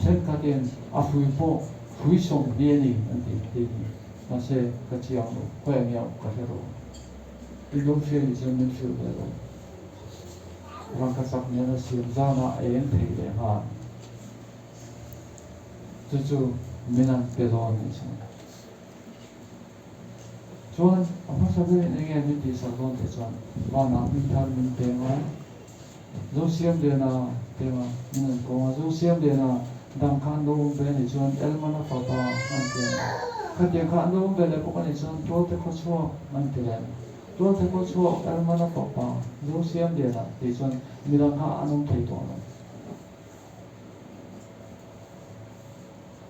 Thenkhatin a hrui pawh hrui sawmhnih a ni an ti thin, mahse ka chiang lo, khawiah nge a awm ka hre lo. I lo hria nih chuan min hrilh ve lo. Rangkachak nen a siam zan ah a eng thei leh nghal. Chu chu min an pe dawn nih chuan. Chuan a hmasa berin eng nge min tihsak dawn tih chuan vanah hming thar min peng a, Zosiam Liana peng a, min an kawng a, Zosiam Liana dang kha an lo awm ve nih chuan Elmana fapa an ti a, khatiang kha an lo awm ve leh bawk a nih chuan Tualte Khawchhuak an ti leh. Tualte Khawchhuak Elmana fapa Zosiam Liana tih chuan midang kha an awm thei tawh lo.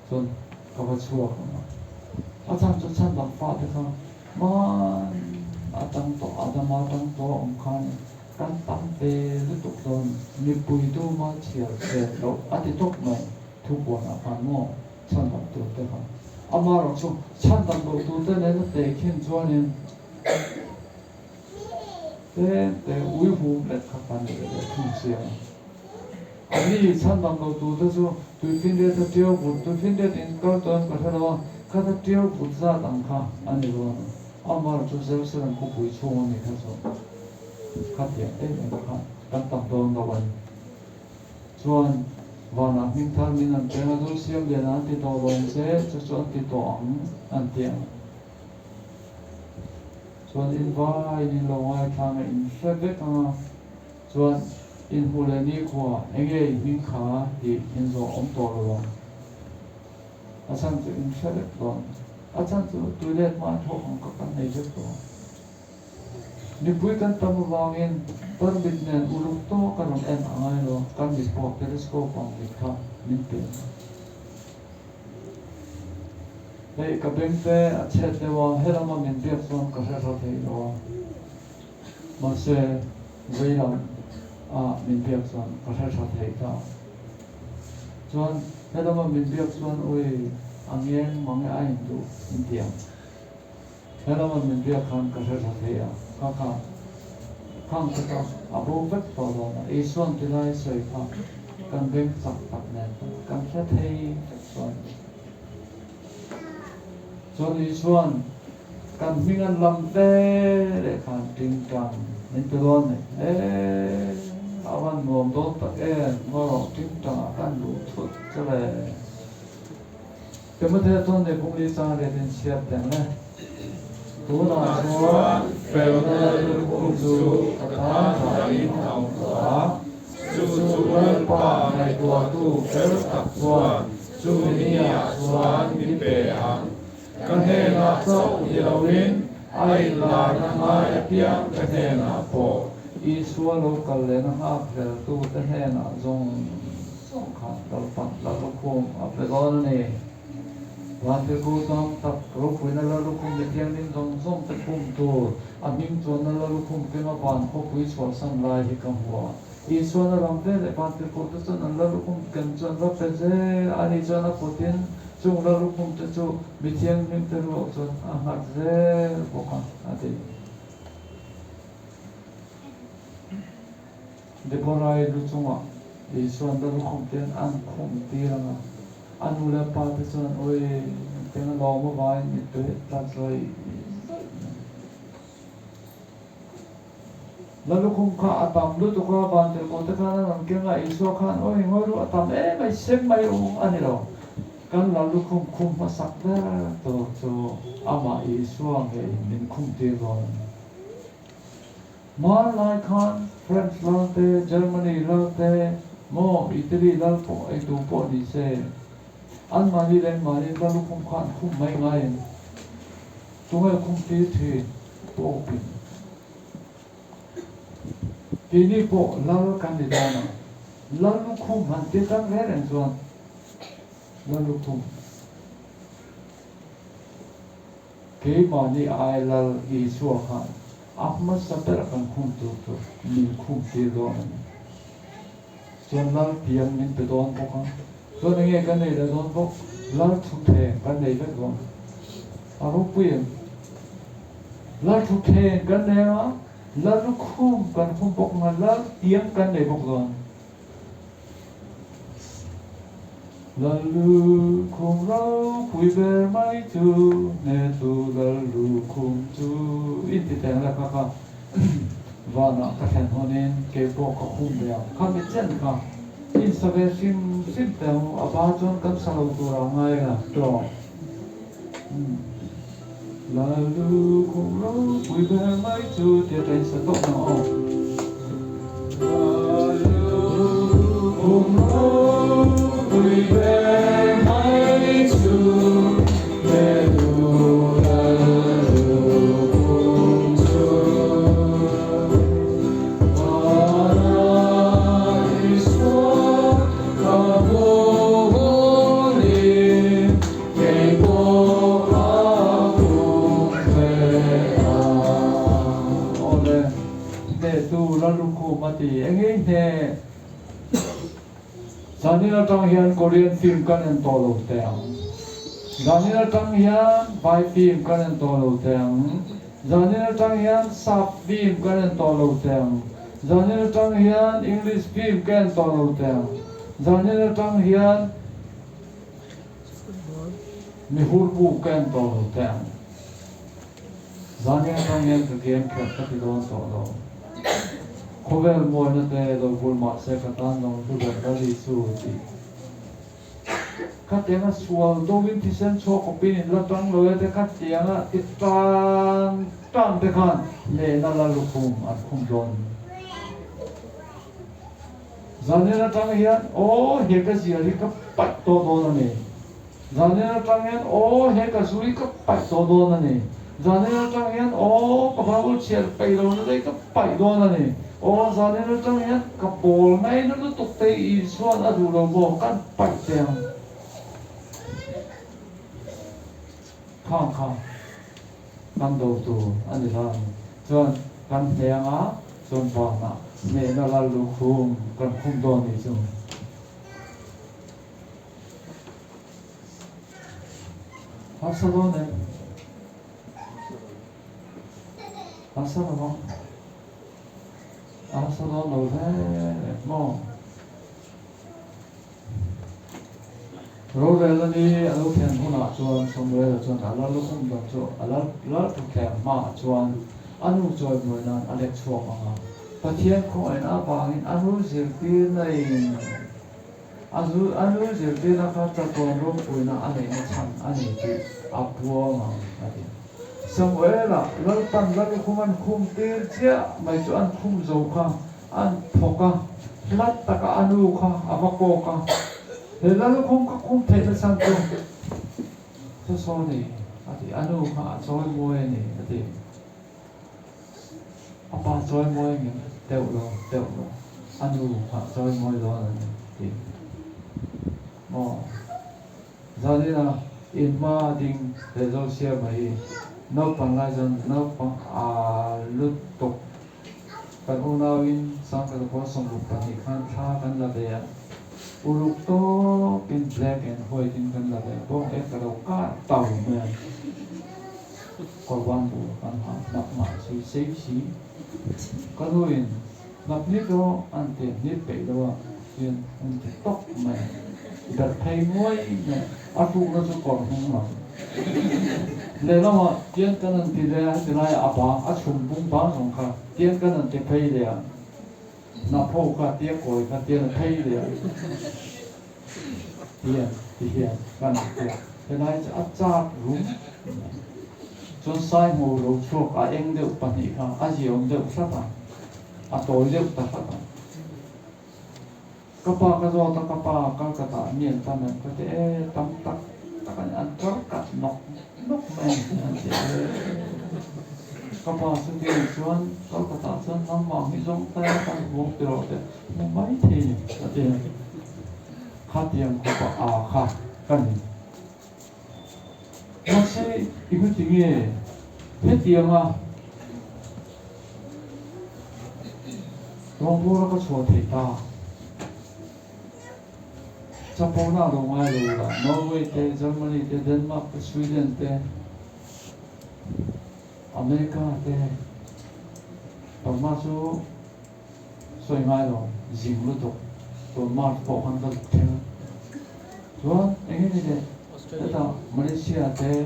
Chuan ka va chhuak ang a, a chhan chu chhan dang fate kha hman atang tawh Adama atang tawh awm khan kan tam ve lutuk dawn mipui tuma chhiar chhiar loh a ti tawp mai thu puanah khan maw chhan dang tur te kha amaherawh chu chhan dang loh tur te nena tehkhin chuanin Tlem te ui hum lek kha kan ni leh thung chiang a. A mi chhan dang lo tur te chu tuifinriat a tiau but, tuifinriat in kal tawh em ka hre lo a, khata tiau but zat ang kha a ni dawn a. Amar chu Jerusalem khawpui chhung a ni kha chu khatiang em em kha kan tam dawn lo a ni. Chuan vanah hming thar min an peng a, chu siam lian ah an ti tawh lo ang che, chu chu an ti tawh ang an ti ang. Chuan in vaiin in lo ngaithlang a, in hre vek ang a, chuan in hmuh leh nikhua enge i hming kha tih in zawh awm tawh lo ang. A chhan chu in hre vek dawn. A chhan chu toilet hma thawk ang kha kan nei vek tawh ang. Mipui kan tam avangin permit nen uluk tawk a rawn en a ngai lo, kan mit pawh telescope ang mit kha min pe ang a. Hei ka beng te a chhet deuh a, helama min biak chuan ka hre hra thei lo a, mahse veilam a min biak chuan ka hre hra thei ta. Chuan helama min biak chuan ui a ngeng mange a induh in ti ang. Helama min biak khan ka hre hra thei a, ka kha khang te kha a bo vek tawh dawn a, Isuan tilai sawi kha kan beng chak tak nen kan hre thei vek chuan. Chuan Isuan kan hming an lam ve leh khan tingtang min pe dawn ni. Eee a van nuam dawn tak em, ngaw rawh tingtang ah kan luh thut che le. Timothea chuan Nephungli chang riat in chhiat teng le. Tunah chuan felna lukhum chu ka tan dahin a awm tawh a, chu chu Lalpa ngaihtuahtu fel tak chuan chumi niah chuan min pe ang. Ka hnenah chauh ni loin A inlarna ngai apiangte hnenah pawh. Isua lo kal lehna nghakhleltute hnenah zawng zawng khan Lalpan Lallukhum a pe dawn a ni. Vantirhkoh tam tak ropuina Lallukhum mi thianghlim zawng zawngte khum tur a hming chuanna Lallukhum kenga van khawpui chhuahsan lai hi ka hmu a. Isuan a ram veleh vantirhkohte chuan an Lallukhum ken chu an va pe zel a, ani chuan a kutin chung Lallukhumte chu mi thianghlimte ruak chuan a nghat zel bawk a, a ti. Deborah-i lu chungah Isuan Lallukhum te an khum tir ang a, a nu leh a pa te chuan awi engtiang a lawm avangin mittui tla zawih zawih mai. Lallukhum kha a tam lutuk a, vantirhkoh te khan an rawn keng a, Isua khan awi ngawi ru a tam em mai sem mai u a ni lo. Kan Lallukhum khum hmasak ber tur chu amah Isua ngeiin min khum tir dawn a ni. Hmanlai khan French lal te, Germany lal te, maw Italy lal pawh ei tu pawh ni se, anmahni leh anmahni Lallukhum kha an khum mai ngai em? Tunge khum tir thin Pope in? Keini pawh lal kan ni dawn a, Lallukhum han ti tang reng reng chuan Lallukhum. Keimahni ai Lal Isua khan a hmasa ber kan khum tur chu min khum tir dawn a ni. Chuan Lal piang min pe dawn bawk a, chuan enge kan nei leh dawn bawk? Lal thutthleng kan nei vek dawn. A ropui em? Lal thutthleng kan nei a, Lal lukhum kan khum bawk ang a, Lal piang kan nei bawk dawn. Lallukhum ropui ber mai chu ne chu Lallukhum chu in ti teng la kha kha vanah ka thlen hawnin kei pawh ka khum ve ang kha mi chen kha in sa ve hrim hrim teh ang a ba chuan kan sa lo tur ah ngai la tawh Lallukhum ropui ber mai chu tia ṭain sa tawh na aw. Lallukhum ropui ber mai chu he tu Lallukhum chu. Vana Isua ka hmuhawnin Kei pawh ka kum ve a. Awle, hnehtu Lallukhum a ti. Enge i hneh? Zanin atang hian Korean film kan en tawh lo teh ang. Zanin atang hian Vai film kan en tawh lo teh ang. Zanin atang hian Sap film kan en tawh lo teh ang. Zanin atang hian English film ka en tawh lo teh ang. Zanin atang hian. Mi hur bu ka en tawh lo teh ang. Zan atang hian ka game kher ka ti dawn tawh lo. Khawvel mawina te lo bul mah se ka tan lo hlu ber la ri chu tih. Khatianga sual dawhin thisen chhuak khawpin in la tang lo e te khatianga ti tan tan te khan lehna la lukhum an khum dawn. Zanin atang hian aw he ka zial hi ka paih tawh dawn a ni. Zanin atang hian aw he ka zu hi ka paih tawh dawn a ni. Zanin atang hian aw ka Bible chhiar peih lo na daih ka paih dawn a ni. Aw zanin atang hian ka pawl ngaina lutuk te Isuan a duh lo maw kan paih teh ang. Khang kha kan do tur a ni la ni. Chuan kan hneng a, chuan vanah hnehna lal lukhum kan khum dawn ni chu. Harsa dawn em? Harsa lo ang. Harsa dawn lo hle maw? Rorel a ni a lo thlen hunah chuan Samuela chuan a lal lukhum dan chu a lal lal thutthleng hmaah chuan a nu chawimawi nan a lek chhuak ang a. Pathian khawngaihna avangin a nu zirtirna in a zu a nu zirtirna kha chatuan ropuina a neihna chhan a ni tih a puang ang a ti. Samuela Lalpan lal lukhum an khum tir chiah mai chu an khum zo kha An thawk a, hlat taka a nu kha a va kawk a, He Lalukhum ka khum theih na chhan chu saw saw ni a ti, a nu kha a chawi mawi a ni a ti. A pa chawimawi ngem deuh lo deuh lo, a nu kha chawimawi dawn a ni tih maw? Zanina inhma a ding leh zo siama hi naupang lai chuan naupang a lut tawk. Kan unauin Sangkhat 62 khan thla kan la ve a, uluk tawkin black and white in kan la ve a, bawng ek ka lo kar tau mai a. Kawrban tur kan ha hnap mah si sei si. Ka nuin hnap ni chu an ti ni peih lo a, hian an ti tawp mai a, berh phei nguai mai a, a hrukna chu kawr hnung lam. Lehlamah tian kan han ti leh a, heti laiah a bang a chhum bung bang zawng kha tian kan han ti phei leh a, hnap ho kha tia kawi kha tian a phei leh a. Tian ti hian kan han ti a, helai chu a chak rum mai. Chuan Saihmu lo chhuak a eng deuh pahnih kha a ziaawm deuh hrat a, a tawi deuh ta hrat a. Ka pa ka zawt a, ka pa Calcutta ah mi an tam em? Ka ti e, tam tak tak a ni, an kar kat nawk nawk mai a ni an ti e. Ka pa chu ti chuan Calcutta ah chuan nangmah hi zawng ta a kan huang ti rawh teh. Hmu mai thei ni a ti a, khatiang khawpa a kha ka ni. Mahse i hmu ti nge hetianga rawngbawla ka chhuah theih ta? Chapona a lo ngai lo la, Norway te, Germany te, Denmark te, Sweden te, America te, Burma chu Sawi ngai lo, zing lutuk. Tun March pawh khan ka luk thleng a. Chuan eng nge ni le, hetah Malaysia te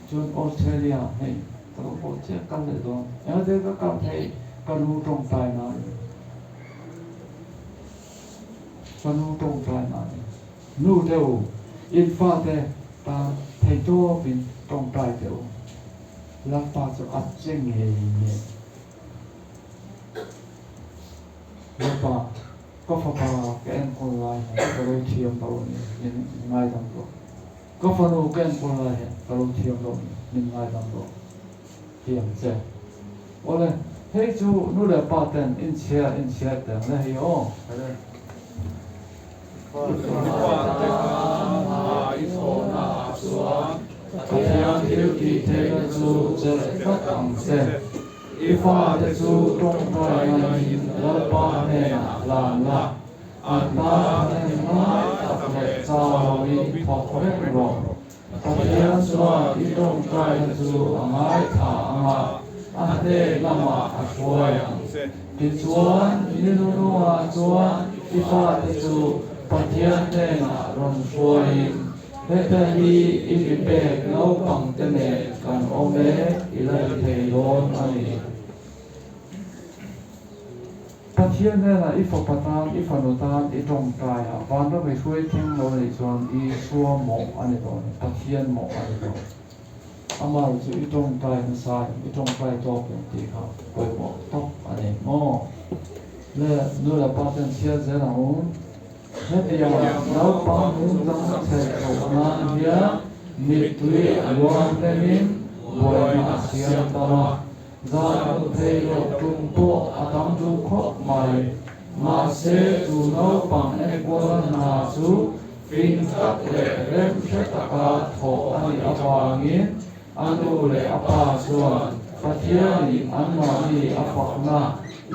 chuan Australia hei ka lo haw chiah kal leh dawn. Eng te ka kal thei ka nu tawngtai na a ni. Ka nu tawngtai na a ni. Nu te u, in fate tan theitawpin tawngtai teh u. Lalpa chu a che ngei ngei. Lalpa, ka fapa ka enkawl lai hian ka lo thiam lo a ni, min ngaidam rawh. Ka fanu ka enkawl lai hian ka lo thiam lo a ni, min ngaidam rawh. Ti ang che. Awle, hei chu nu leh pa ten inchhia inchhia teng le hei aw. Hele. I fate kha hna i thawhna ah chuan Pathian thil tih theihna chu chelh tlat ang che. I fate chu tawngtaina in Lalpa hnenah hlan la, an tan thahnem ngai tak leh chau in thawk reng rawh. Pathian chuan i tawngtaina chu a ngaithla ang a, a hnen lamah a hruai ang. Tichuan, ni nunungah chuan i fate chu Pathian hnenah rawn hruaiin, Heta hi i mi pek naupangte nen kan awm e, i la ti thei dawn a ni. Pathian hnenah i fapa tan, i fanu tan i tawngtai a, vanram i hruai thleng lo nih chuan Isua mawh a ni dawn, Pathian mawh a ni dawn. Amah chu i tawngtai nasa em, i tawngtai tawk em tih kha pawimawh tawk a ni maw? Le nu leh pa ten chhiar zel ang u. Hetiang naupang nungchang chhe chhoh nan hian mittui a luang hlemin buaina a siam tam a. Zan hmu thei loh tum pawh a tam duh khawp mai. Mahse, chu naupang enkuala hna chu fing tak leh rem hre taka thawh a nih avangin a nu leh a pa chuan Pathianin anmahni a fakna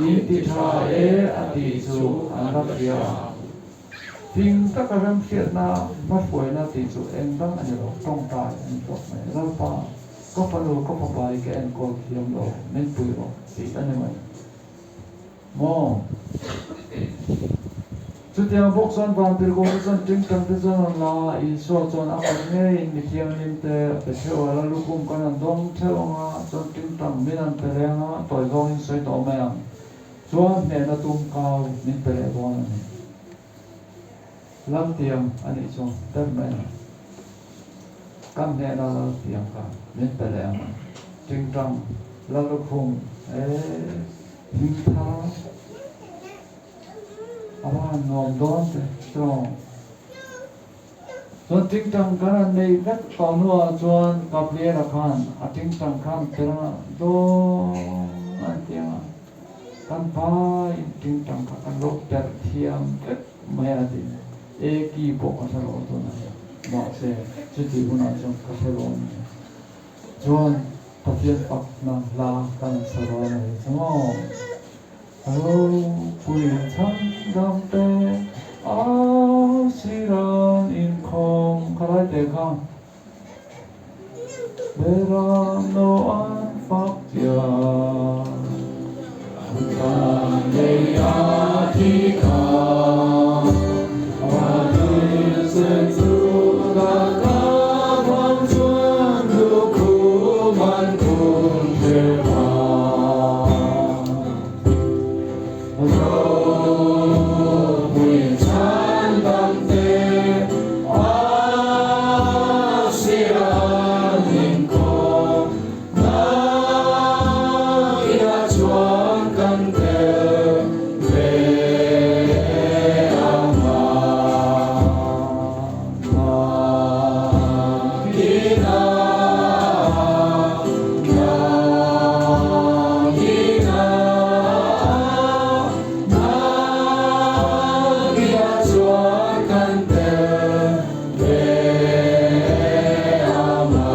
in ti tha e a tih chu an la hria ang. Fing taka remhriatna hmahruaina tih chu eng dang a ni lo, tawngtai a ni tawp mai. Lalpa, ka fanu, ka fapa hi ka enkawl thiam lo, min pui rawh tih a ni mai maw? Chutiang bawk chuan vantirhkohte chuan tingtang te chuan an la a, Isua chuan a kut ngeiin mi thianghlim te a pe theuh a, la lukhum kan an dawng theuh ang a, chuan tingtang min an pe reng a, tawi zawngin sawi tawh mai ang. Chuan hnehna tum kau min pe leh dawn a ni. Laltiang a nih chu ber mai ang. Kan hnehna laltiang kha min pe leh ang a. Tingtang, Lalukhum, ee hming thar a va han nuam dawn te chuan. Chuan tingtang kan han neih vek tawh hnuah chuan Gabriela khan a tingtang khan pe rang a, Dawn a ti ang a. Kan vaiin tingtang kha kan lo perh thiam vek mai a ti. E ki pawh ka hre lo tunah hian. Mahse, chutih hunah chuan ka hre lo a ni. Chuan Pathian fakna hla kan sa dawn a ni chu maw? Ropui chhandam te a siran inkhawm kha lai te kha Beram no an fak chiah an tan lei a thi kha a thisen chu ka vang chuan lukhum an khum theuh a. Ropui chhandam te a siran inkhawm nakinah chuan kan tel ve ang a.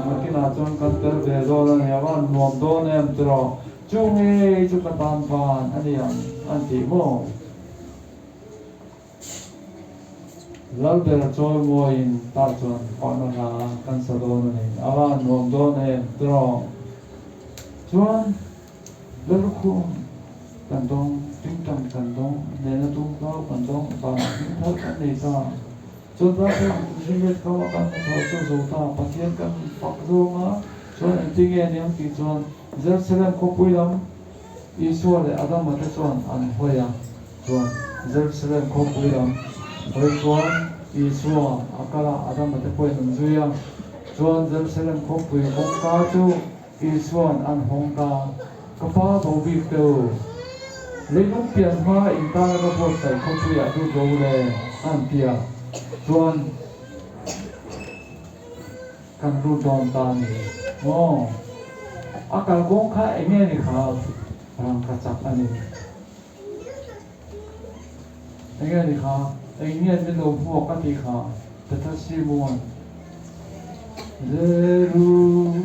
Nakinah chuan kan tel ve dawn a nia, van nuam dawn em tiraw? Chu ngei chu ka tan van a ni ang an tih maw? Lalber chawi mawiin tah chuan fakna hla kan sa dawn a ni. A va nuam dawn em tiraw? Chuan Lallukhum kan dawng, tingtang kan dawng, nena tum kau kan dawng, vanah hming thar kan nei ta. Chuan Bible mihring let kau a kan hnathawh chu zo ta, Pathian kan fak zawng a, chuan engtinge a niang tih chuan Jerusalem khawpui lam Isua leh Adama te chuan an hawi a. Chuan Jerusalem khawpui lam hawi chuan Isua a kal a, Adama te pawhin an zui a. Chuan Jerusalem khawpui kawngka chu Isua'n an hawng ta, Ka pa bo bik te u, leilung pian hma in tana ka buatsaih khawpuiah lut ro le, an ti a. Chuan kan lut dawn ta a ni maw? A kalkawng kha eng nge ni kha rangka chak a ni. Eng nge ni kha? Eng nge min lo hmuak a tih kha? Peter Simuan Jerusalem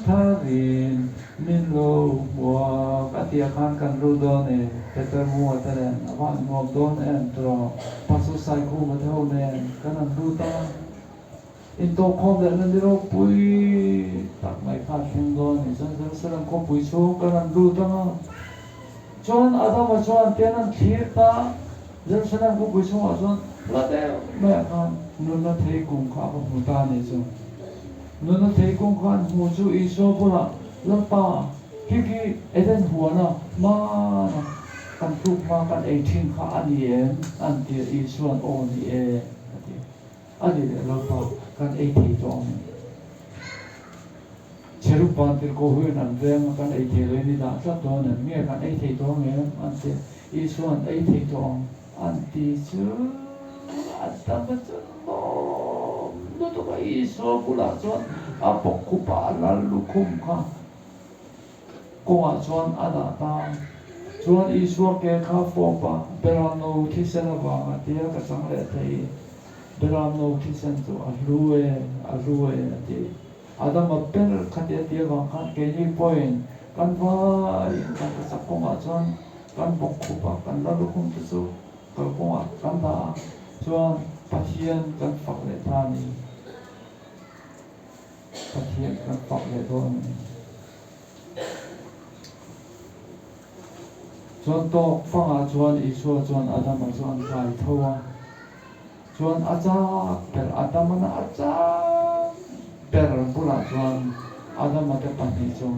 tharin min lo hmuak a tih ah khan kan lut dawn e. Peter Mua te nen a van nuam dawn em tiraw? Pastor Saikhuma te ho nen kan han lut a. Intawhkhawm leh na ni ropui tak mai kha a thleng dawn a ni. Chuan Jerusalem khawpui chhung kan han lut ang a, chuan Adama chuan tian an thlir ta, Jerusalem khawpui chhungah chuan hla deuh maiah khan nunna thei kung kha a va hmu ta a ni chu. Nunna thei kung kha an hmu chu Isua bulah, Lalpa, khi khi Eden huana hmana kan tluk hma kan ei thin kha a ni em? an ti a, Isua'n, Aw ni e, a ti. A ni leh Lalpa, kan ei thei tawh ang em? Cherub vantirhkoh huin an veng a, kan ei thei lo in i dah tlat dawn em? Nge kan ei thei tawh ang em? An ti a. Isua'n ei thei tawh ang an ti chu a dam a chuan lawm lutuk a, Isua bulah chuan a bawk khup a, a lal lukhum kha kawngah chuan a dah ta. Chuan Isua ke kha fawp a, Beramno thisen avanga tia ka chang leh thei. Beramno thisen chu a hlu e, a hlu e a ti. Adama ber khatia ti avang khan keini pawhin kan vaiin kan ka chak kawngah chuan kan bawk khup a, kan la lukhum te chu kalkawngah kan dah a, chuan Pathian kan fak leh ta a ni. Pathian kan fak leh dawn a ni. Chuan tawk fangah chuan Isua chuan Adama chu an kai tho a. Chuan a chak ber Adamana a chak ber bulah chuan Adama te pahnih chu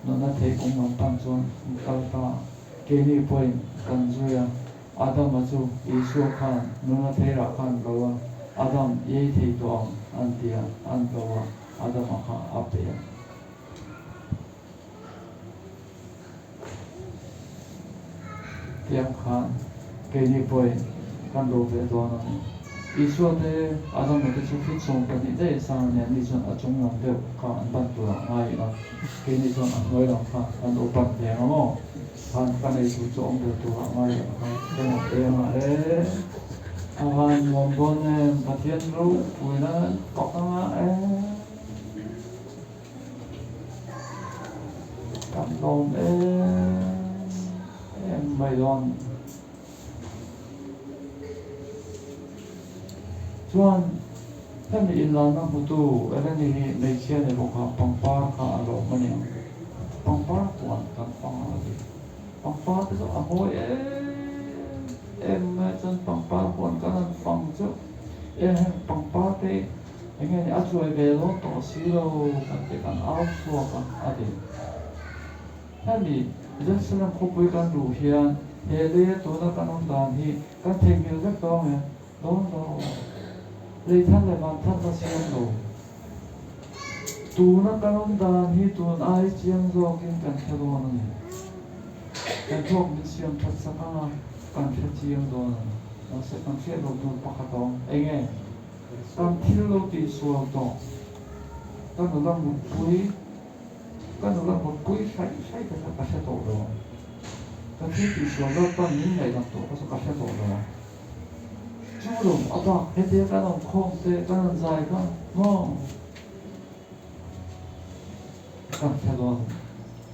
nunna theikung lam pan chuan an kal ta. Keini pawhin kan zui a, Adama chu Isua khan nunna theirah khan ko a, Adam i ei thei tawh ang an ti a, an ko a, Adama kha a pe a. Tiang khan keini pawhin kan ro ve dawn a ni. Isua te, Adama te chu feet 12 daih sang a nia, ni chuan a chung lam deuh kha an ban turah ngai ila, keini chuan a hnuai lam kha kan lo ban ve ang maw? Khan ka nei tur chu awm ve turah ngai ila kha ka rawn eng a e, a van nuam dawn em, Pathian ropuina pak anga e, kan lawm em em mai dawn. Chuan hemi inlalna hmutu Eleni hi hmeichhia ni bawk a, pangpar kha a lawm a ni ang. Pangpar huan kan fang a ti. Pangpar te chu a mawi em em mai a, chuan pangpar huan kan han fang chu e heng pangpar te hi eng nge ni a chuai ve dawn tawh si lo kan ti kan au chhuak a a ti. Hemi Jerusalem khawpui kan luh hian he leia tuna kan awm dan hi kan theihnghilh vek dawn nge? Dawn lo. Lei than leh van than la siam lo. Tuna kan awm dan hi tun ai chiang zawkin kan hre dawn a ni. Kan thawk min siam that sak anga kan hre chiang dawn a ni. Mahse kan hriat loh tur pakhat a awm. Enge? Kan thil lo tihsual tawh. Ka nula mutpui. Ka nula mutpui hraih hraih te kha ka hre tawh lo ang. Ka thil tihsual zawk pawn min ngaihdam tawh kha chu ka hre tawh lo ang. Chu lo a bak hetia kan awm khawm te kan rawn zai kha maw? Kan hre dawn,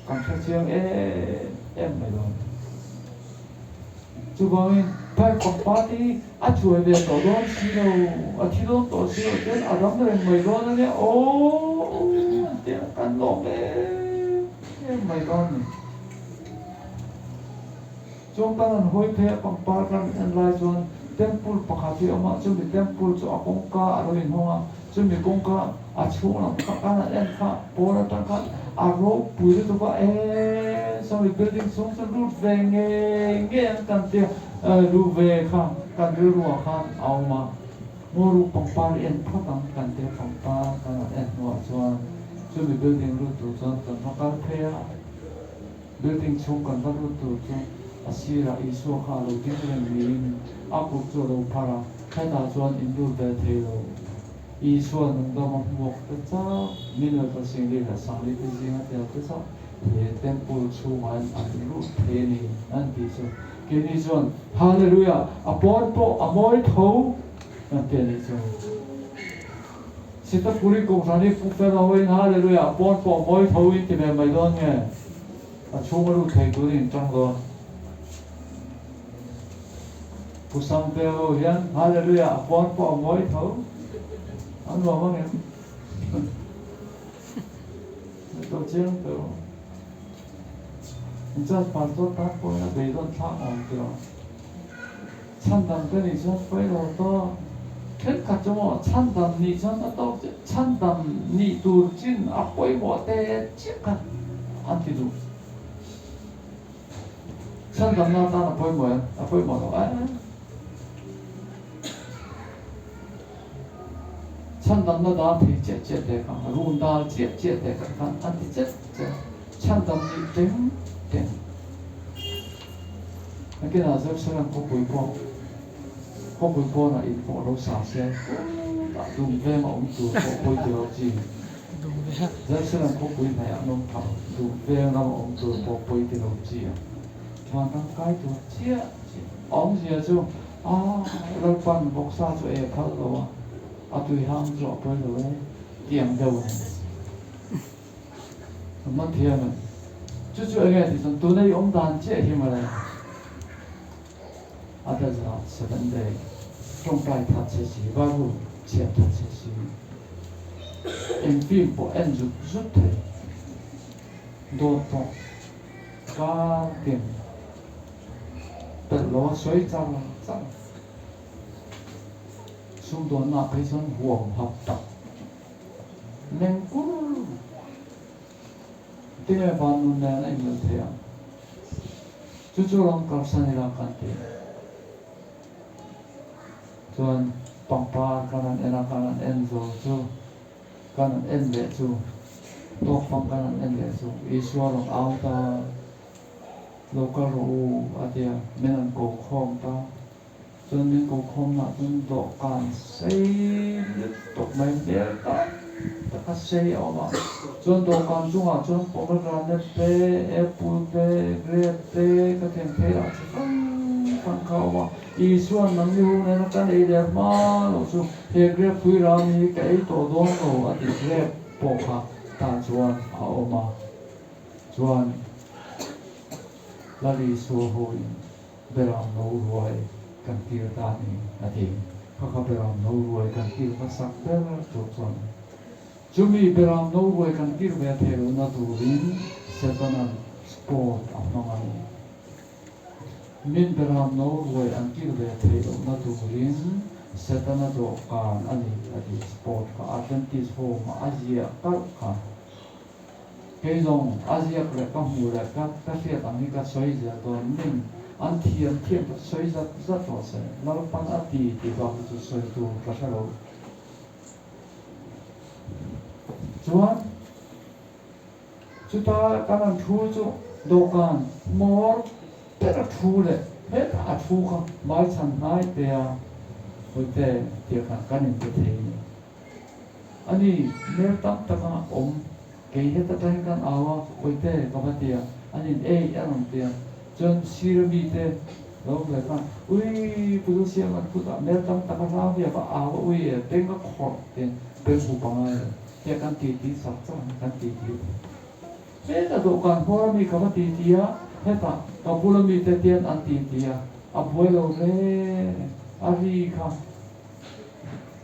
kan hre chiang em em mai dawn. Chuvangin Pai pangpa te hi a chuai ve tawh dawn si lo, a thi dawn tawh si lo chuan a dam reng mai dawn a nia aw an ti a, kan lawm em em mai dawn a ni. Chuan kan han hawi phei a pangpar kan en lai chuan temple pakhat hi a awm a, chumi temple chu a kawngka a lo inhawng a, chumi kawngka a chhung lam kha kan han en kha pawn atang khan a ropui lutuk a, eee sawmi building chhung chu lut ve ngei ngei ang kan tia luh ve kha kan rilru ah khan a awm a, ngaw pangpar en phawt ang kan tia pangpar kan han en hnuah chuan chumi building lut tur chuan kan va kal phei a. Building chhung kan va lut tur chu a sirah Isua kha a lo ding reng niin a kut chu a lo phar a, hetah chuan in lut ve thei lo. Isua nungdam a hmuak te chauh, Minute a Singli leh Sangli te zinga tel te chauh he temple chhungah hian an lut thei a ni an tih chu keini chuan Hallelujah a pawn pawh a mawi tho kan ti a nih chu. Sitapuri Kohhran hi Pu Fela hoin Hallelujah pawn pawh mawi tho in ti ve mai dawn nge? A chhung a lut thei turin in tang dawn. Pu Sangtea ho hian Hallelujah a pawn pawh a mawi tho an nuam ang em? Ngaihtuah chiang teh u. In church pastor tan pawhin a beidawn thlak awm tiraw? Chhandam ka nih chuan pawi lo tawk. Thenkhat chu maw chhandam nih chuan a tawk chiah, chhandam nih tur chin a pawimawh te chiah kha an ti duh. Chhandamna atan a pawimawh em? A pawimawh lo em? Chhandamna dal thei chiah chiah te kha, run dal chiah chiah te kha khan an ti chet chet. Chhandam nih teng teng. Nakinah Jerusalem khawpui pawh khawpui pawnah in pawh lo sa se khutah dum veng a awm tur pawh pawi ti lo chi. Jerusalem khawpui hnaihah an awm phah dum veng ram a awm tur pawh pawi ti lo chi a. Van ram kai tur chiah chiah a awmzia chu a Lalpan vawksa chu ei a phal lo a, a tui hang chu a pawi lo e tih ang deuh a ni. A hman thiam em? Chu chu enge tih chuan tuna i awm dan chiah hi mawle. A ta za seven day tawngtai that che si, Bible chhiar that che si, eng film pawh en zut zut thei, dawt pawh kar tin pelh lo a sawi char char, sumdawnna ah phei chuan huam hap tak. Meng kur tinge van nun nen a inmil thei ang? Chu chu ram kalsan ila kan ti. Chuan pangpar kan han en a, kan han en zo chu, kan han en leh chu, tawkfang kan han en leh chu Isua rawn au ta, lo kal rawh u a ti a, min han ko khawm ta. Chuan min ko khawmna chuan dawhkan sei lutuk mai hmel tam taka sei a awm a. Chuan dawhkan chungah chuan pomegranate te, apple te, grape te ka theng thei lah chi hrang hrang kha a awm a. Isua'n nangni hu nena kan ei leh hma loh chu he grape pui ram hi ka ei tawh dawn lo a tih grape pawh kha tah chuan a awm a. Chuan Lal Isua hoin Beram no ruai kan tir ta a ni, a ti. Kha kha beram no ruai kan tir hmasak ber tur chuan chumi beram no ruai kan tir ve thei lohna turin Setana'n sport a hmang a ni. Min beram no ruai an tir ve thei lohna turin Setana dawhkan a ni, a ti. Sport kha Adventist Home-a a ziah kalh kha. Kei zawng a ziak leh ka hmuh leh ka ka hriat ang hi ka sawi zel dawn min an thiam thiam ka sawi zat zat rawh se Lalpan a ti tih bak hi chu sawi tur ka hre lo. Chuan chuta kan an thu chu dawhkan hmawr ber a thu leh hetah a thu kha hmaichhan hnai te a hawite tih khan kan inpe thei a ni. A ni, hmel tam taka awm kei heta tangin kan au a, Awite ka va ti a, an in ei a rawn ti a, chuan sir mi te lo awm ve khan, Ui, Pu Zosiam an kutah hmel tam taka hlau hi a va au a, ui e, beng a khawrh tiin beng hu pangai lo tia kan ti ti sak chauh a ni, kan ti ti thei. Heta dawhkan hmawr a mi ka va ti ti a, hetah ka bula mi te tian an ti ti a, a buai lo hle a ri kha.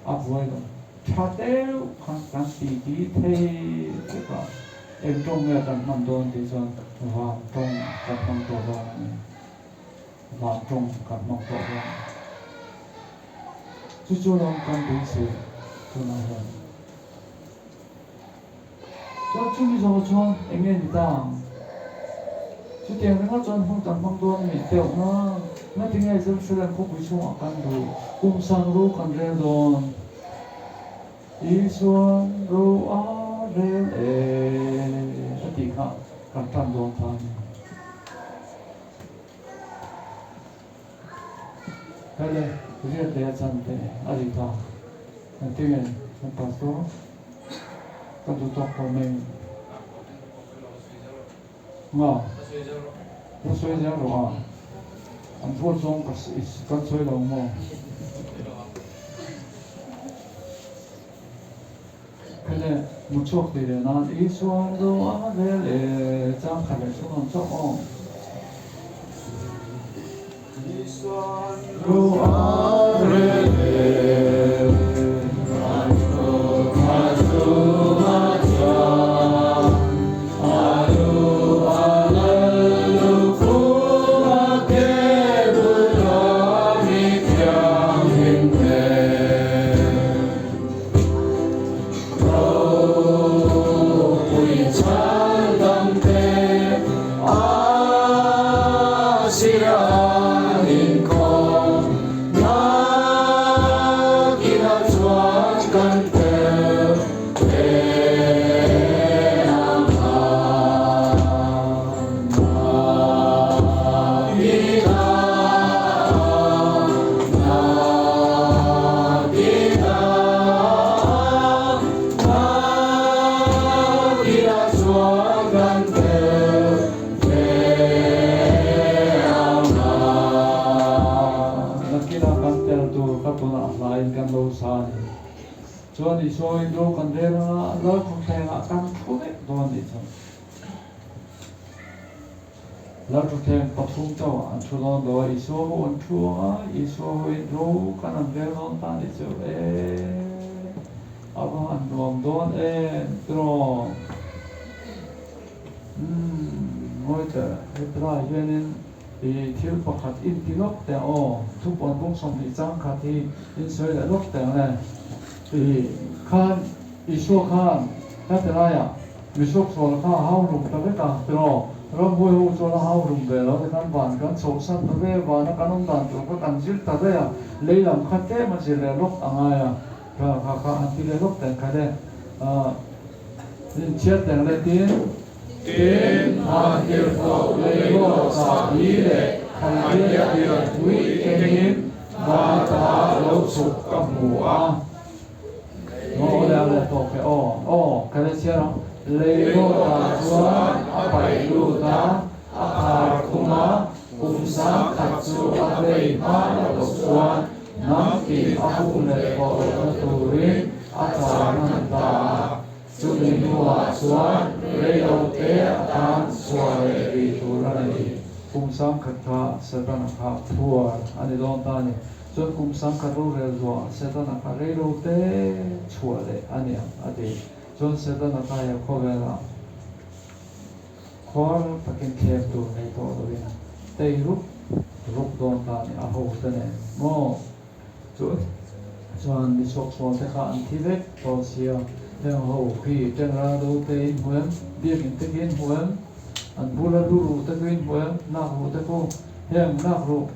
A buai lo. Tha deuh khan kan ti ti thei vek a, eng tawng nge kan hman dawn tih chuan van tawng kan hmang tawh dawn a ni. Van tawng kan hmang tawh dawn. Chu chu lawm kan beisei tunah hian. Chuan chumi zawh chuan eng nge ni ta ang? Chutiang ringawt chuan hun kan hmang dawn a nih deuh na. Ngatinge Jerusalem khawpui chhungah kan duh? Kum sang ro kan rel dawn. Isuan ro a rel e a tih kha kan tan dawn ta a ni. Hele, riat leh a chan te a ri ta. Engtinge kan pastor ka duh tawk tawh mai nga ka sawi zel rawh a an vote zawng ka kan sawi lo maw hele mu chhuak tih leh nan Isuan do a vel e chang khat leh chhung ang chauh aw. Nakinah kan tel tur kha tunah hlaiin kan lo sa a ni. Chuan Isua in ro kan rel anga Lalthutthlengah kan thu vek dawn nih chuan Lalthutthleng pathum chauh an thu dawn lo a, Isua ho an thu anga Isua ho in ro kan an rel dawn ta nih chu e a va han nuam dawn em tiraw? Umm ngawi teh hetilai hianin i thil pakhat in ti lawk teh aw thupuan bung 20 chang khat hi in sawi leh lawk teh ang e i khan Isua khan hetilaiah mihrawk sual kha a hau hlum ta vek a tiraw ramhuai ho chuan a hau hlum ve lo tikhan van kan chhoh san ta ve vana kan awm dan tur kha kan zir ta daih a lei lam kha tlem a zir leh lawk a ngai a kha kha kha an ti leh lawk teh ang khat e. Inchhiat teng leh tin. Tin, Vantirhkoh Leilawt sahbi leh Khaldian pianpui kengin. chhuk ka hmu a. Aw le aw le tawk e aw aw ka le chhiar ang. Leilawtah chuan a paih lut a, a khar khum a, kum sangkhat chu a vei hma loh chuan hnam tih a hum leh tawh lohna turin a char hman ta a. Chumi hnuah chuan reilote atan chhuah leh rih tur a ni. Kum sangkhat kha Setana kha phuar a ni dawn ta a ni. Chuan kum sangkhat rorel zuah Setana kha reilote chhuah leh a ni ang a ti. Chuan Setana kha he khawvelah khuar takin thlem tur nei tawh loin tei rup rup dawn ta a ni a hote nen maw? Chu chuan mi chhuakchhual te kha an thi vek tawh sia, heng ho khi Tengral do te in hmu em, biakinn te khi in hmu em, an bula lu ruh te khu in hmu em, nak ruh te khu, heng nak ruh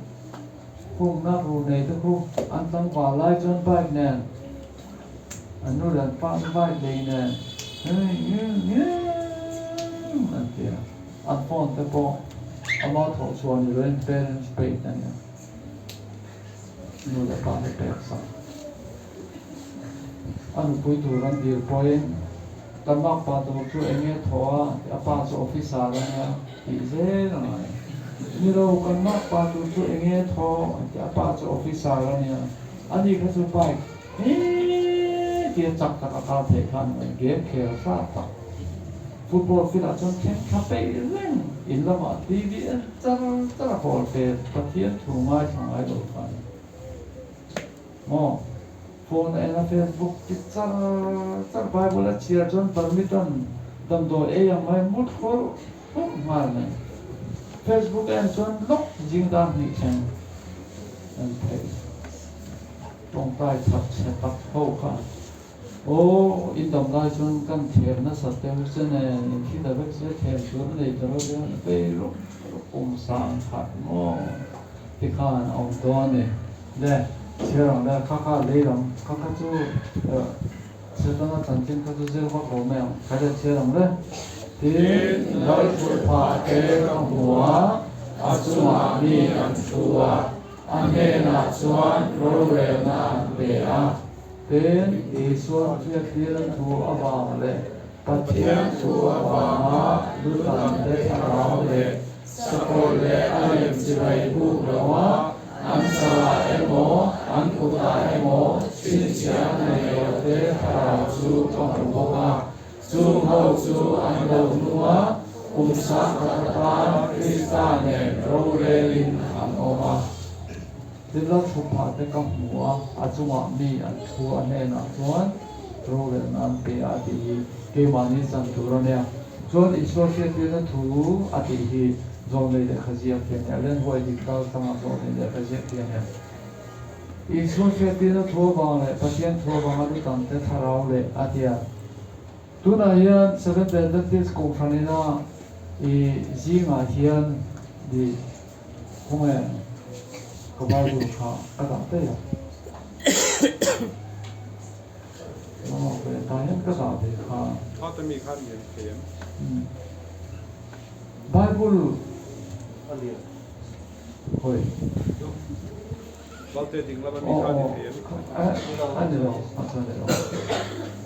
kung nak ruh nei te khu an tlangval lai chuan bike nen an nu leh an pa an bike lei nen an ti a, an phone te pawh ama thawh chhuah ni loin parents paid a nia. Nu leh pa te pek sak. A nupui tur an dil pawhin kan makpa tur chu eng nge thaw a tih a pa chu officer a nia tih zel a ngai. Ni lo kan makpa tur chu eng nge thaw an tih a pa chu officer a nia. Ani kha chu bike he tia chak tak a kal theih kha a ni mai. Game khel hrat tak. Football field ah chuan thleng thla peih reng in lamah TV en char char a hawl ve Pathian thu ngaithla ngai lo kha a ni maw? Phone a en a Facebook ti char char Bible a chhiar chuan permit an damdawi ei ang mai mut hawrh hawrh nghal mai. Facebook a en chuan lawk zing dar hnih thleng en theih tawngtai that chhe tak ho kha. Aw, in dam lai chuan kan thlem nasat deuh che nen in thi ta vek sia thlem tur a nei ta lo hian a vei rup rup kum sang khat maw ti khan a awm dawn a ni. Le, chhiar ang le, kha kha lei lam kha kha chu Setana chanchin kha chu zir vak lo mai ang, kha le chhiar ang le. Tin, Lalthutphah te ka hmu a, a chungah mi an thu a, a hnenah chuan rorelna an pe a. Tin, Isua hriattir thu avang leh Pathian thu avanga lutante thlarau leh sakawlh leh a lem chibai buk loa an chalah emaw an kutah emaw chhinchhiah nei lote thlarau chu ka hmu bawk a. Chung ho chu an lo hnung a, kum sangkhat atan Krista nen rorelin an awm a. Tila thuphah te ka hmu a, a chungah mi an thu a hnenah chuan rorelna an pe a tih hi keimahni chan tur a nia. Chuan Isua hriattirna thu a tih hi Zawlnei lehkha ziak hi a nia, Ellen White in kal tlanga Zawlnei lehkha ziak hi a nia. Isua hriattirna thu avang leh Pathian thu avanga lutamte thlarau leh a tia. Tunah hian Seventh Day Adventist Kohhran ina i zingah hian i Khawnge ka Bible kha ka dah daih a, lamah ve tah hian ka dah ve kha. Thate mi khan lian thei em? Bible A lian. Hawi. Balte ding lama mi kha a ni thei em? A ni lo, a chu a ni lo.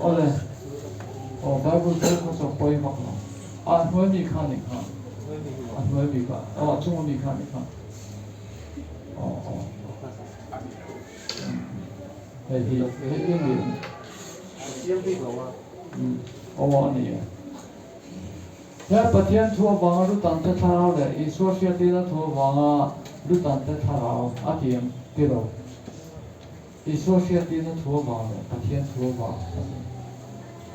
Awle, aw Bible chu kha chu a pawi vak lo. A hnuai mi kha a nih kha. A hnuai mi kha, aw a chunga mi kha a nih kha. Aw aw. Hei hi, hei hi a ni. Aw a ni e. He Pathian thu avanga Lutante thlarau leh Isua hriattirna thu avanga Lutante thlarau a ti em ti lo. Isua hriattirna thu avang leh Pathian thu avang a ti.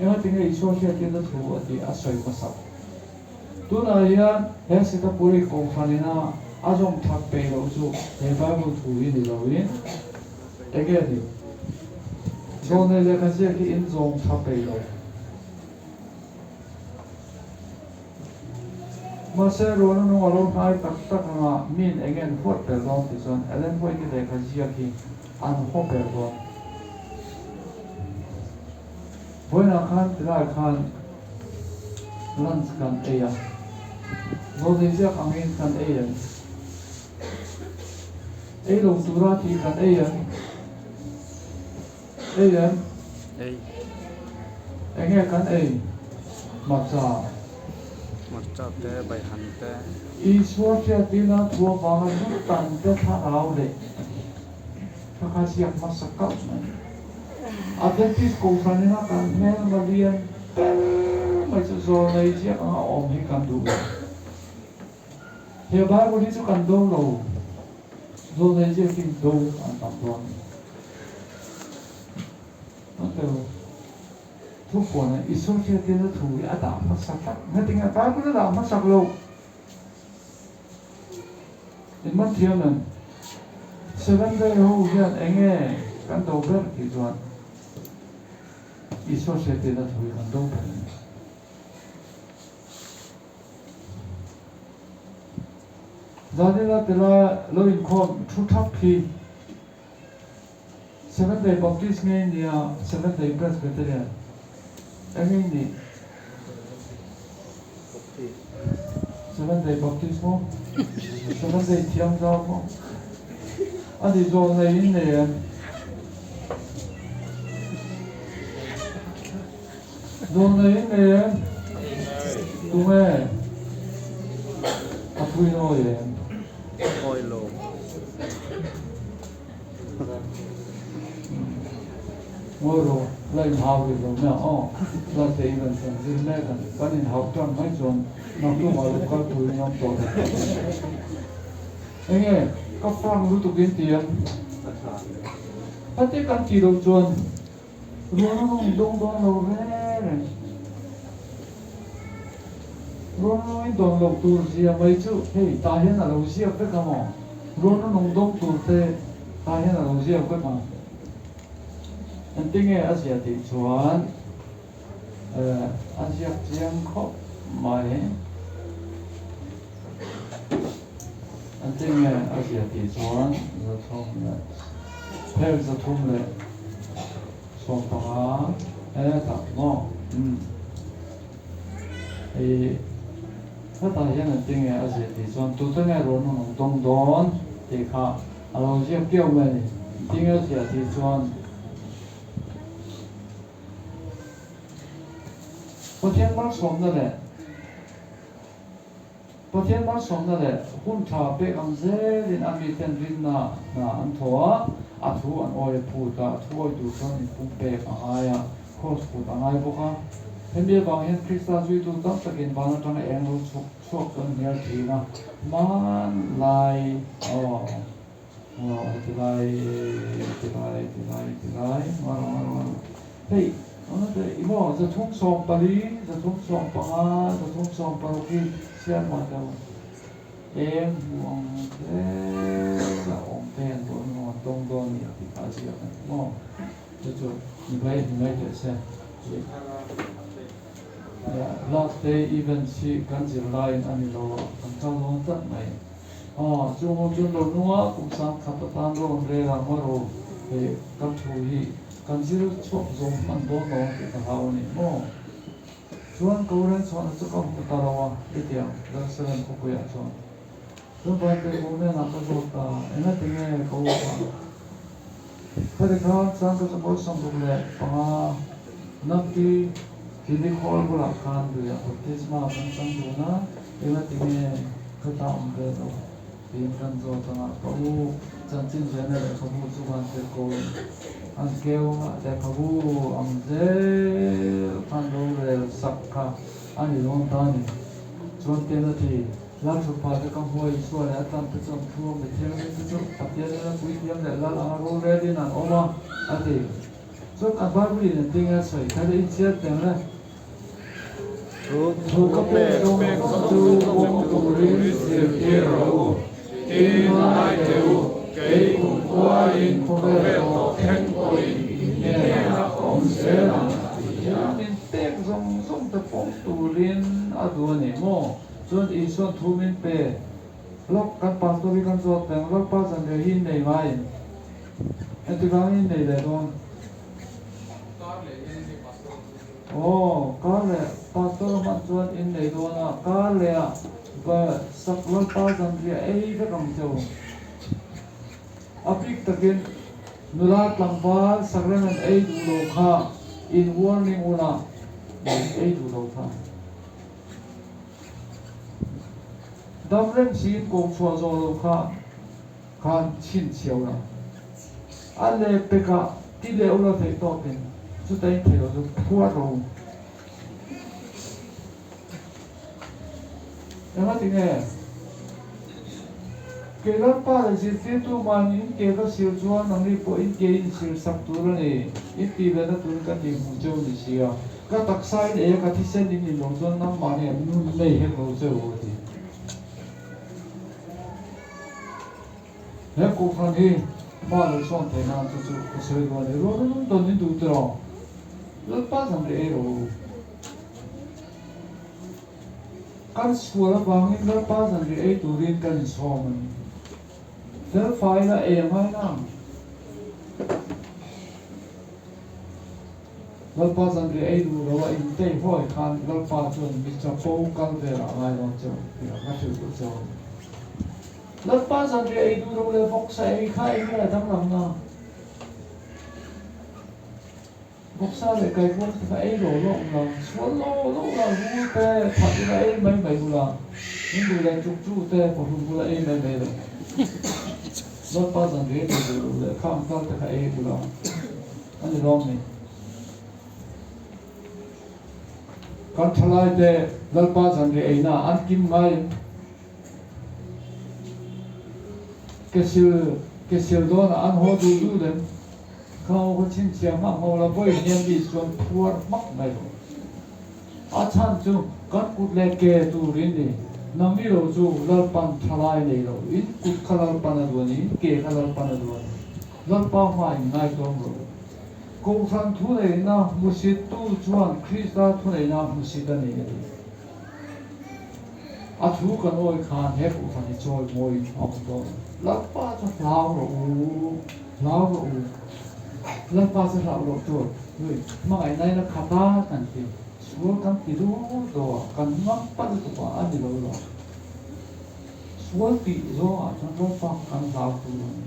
Engati nge Isua hriattirna thu a tih a sawi hmasak? Tunah hian he Sitapuri Kohhran ina a zawm that peih loh chu he Bible thu hi ni loin enge ni? Zawnei lehkha ziak hi in zawm tha peih lo. Mahse, ruahna nung a lo hnai tak tak anga min eng en huat ber dawn ti chuan Ellen White-i lehkha ziak hi an haw ber dawn. Vawiinah khan tilai khan lunch kan ei a, zawlnei ziak angin kan ei em? Ei lo tura tih kan ei em? Ei em? Ei. Enge kan ei? Hmarcha. Hmarcha te, baihan te. Isua hriatina thu avanga zu tan te thlarau leh thla kha ziak hmasa kauh mai. Adventist Kohhran ina kan hmelma lian ber mai chu zawlnei ziak anga awm hi kan duh lo. He Bible hi chu kan do lo, zawlnei ziak hi do an tam dawn a ni. An ti lo. Thupuana Isua hriatina thu hi a dah hmasa tlat. Ngatinge Bible a dah hmasak loh? In man thiam em? Seven Day ho hian enge kan do ber tih chuan Isua hriatina thu hi kan do ber a ni. Zanina tela lo inkhawm thu thap hi Seventh Day Baptist nge nia Seventh Day Presbyterian enge i nih? Seventh Day Baptist maw? Seventh Day thiam zau maw? A ni zawl nei in nei em? Zawl nei in nei em? Tunge? A pui nawi em? Awi lo. Ngawi rawh, la inhau rih lo nia aw, la te i rawn thlen zir mek a ni. Kan inhau tan mai chuan naktuk ah lo kal turin awm tawh lo. Enge ka frank lutuk in ti em? Heti kan tih loh chuan ruang a rawn dawng dawn lo reng reng. Ruang a rawn dawn loh tur zia mai chu hei tah hian a lo ziak vek ang aw. Ruang a nung dawng tur te tah hian a lo ziak vek ang. Engtinge a ziah tih chuan a ziak chiang khawp mai. Engtinge a ziah tih chuan 3 leh 315 e tak maw? Umm. Hei hetah hian engtinge a ziah tih chuan tute nge rawn nung dawng dawn tih kha a lo ziak kiau mai a ni. Engtinge a ziah tih chuan Pathian malsawmna leh Pathian malsawmna leh hun tha pek ang zelin a miten rinna hna an thaw a, a thu an awi a phut a, a thu awi tur chuan inpumpek a ngai a, kraws phut a ngai bawk a. Hemi avang hian Krista zuitu tam takin van atanga eng lo chhuk chhuak chu an hnial thin a, hmanlai aw aw heti lai heti lai heti lai heti lai hei Emaw 314, 315, 316 hi chhiar mah teh u. Eng hmu ang zel a awm te hian ruah emaw an tawng dawn ni a tih kha a ziak a ni maw? Chu chu ni mai ni mai teh se. Last day events hi kan zir laiin a ni lo a, kan kal dawn tlat mai. Aw, chung ho chuan lo nung a, kum 10,000 atan rawn rel ang a ro hei kan thu hi kan zir chhuak zawm hman dawn lo ang tih ka hlau a ni maw? Chuan ko reng chhuahna chu ka hmu ta lo a, hetiang Jerusalem khawpuiah chuan. Chuan Vantirhkoh hnenah ka zawt ta, engati nge ka uap a? Khati khan Sangkazakawi 65 Naki Tini khawl bulah khan luiah baptisma kan chang dun a, engati nge ka ta awm ve lo? tiin kan zawt ang a, ka u chanchin zena lehkhabu chu Vantirhkohin an keu ang a, lehkhabu ang zel khan rorel sak kha a ni dawn ta a ni. Chuan tian a ti, Lal Thutpa te ka hmuai Isua leh a tan te chu an thu a, mi thianghlim te chu Pathian ina puithiam leh lal anga rorelin an awm a, a ti. Chuan a Bible in engtin nge a sawi? Kha le inchhiar teng le. Thu ka pek zawng chu pawm turin zirtir rawh u. Tin, ngai teh u, kei kumkhuain khawvel tawh thleng pawhin in hnenah ka awm zel ang a ti a. Min pek zawng zawng te pawm turin a duh a ni maw? Chuan Isua'n thu min pe. Lawk kan pastor hi kan zawt teng, Lalpa zanriah hi in nei ngai em? Engtikah in nei leh dawn? Aw, kar leh pastor a hman chuan in nei dawn a, kar leh ah va sak Lalpa zanriah ei vek ang che u. A bik takin. Nula tlangval sacrament ei duh lo kha in warning ula ei duh lo kha. Dam reng siin kawng chhuah zawh lo kha khan chhinchhiau la. A leh pekah ti leh ula theih tawkin chuta in theih lo chu phuar ro. Engatinge? Kei Lalpa leh zirtirtu mahni in ke ka sir chuan nangni pawh in ke in sir sak tur a ni. In tih lehna turin ka tih hmuh cheu ni si a. Ka taksa in ei a, ka thisen in in lo chuan nangmahni an nun nei hek lo cheu a ti. He kohhran hi hma lo sawn theih nan chu chu ka sawi duh a ni. Rual in awm tawn in duh tiraw? Lalpa zan reh ei rawh u. Kan sual avangin Lalpa zan reh ei turin kan insawm a ni. Fel fai la ei a ngai nang. Lalpa zan reh ei duh lo a intei hawi khan Lalpa chuan mi chapo kal velah a ngai dawn cheu tih a ka hrilh duh cheu a ni. Lalpa zanriah ei duh lo leh vawksa ei kha eng nge a danglam na? Vawksa leh kaikuang te kha ei lo lo awm la, sual lo lo la, rul te that ila ei mai mai ula, min duh leh chuk chu te pawhlum bula ei mai mai lo. Lalpa zanriah ei duh lo leh khang kal te kha ei ula a ni lawm ni? Kan thalai te Lalpa zanriah eina an kim ngai em? Kesil kesil dawnah an haw duh duh lem. Kha aw ka chhinchhiah hmak hmak la vawi hian mi chuan phuar hmak mai lo. A chhan chu kan kut leh ke turin ni. Nangni lo chu Lalpan thalai nei lo. In kut kha Lalpan a duh a ni, in ke kha Lalpan a duh a ni. Lalpa hma in ngaitawm rawh u. Kohhran thuneihna hmusittu chuan Krista thuneihna hmusit a ni a ti. A thu kan awi khan he kohhran hi chawi mawiin a awm dawn. Lalpa chu hlau rawh u, hlau rawh u. Lalpa chu hlau loh tur lui hmangaihna in a khat a kan ti. Sual kan ti dur daw a, kan ngam palh lutuk a, a ni lo lo. Sual tih zawngah chuan Lalpa kan hlau tur a ni.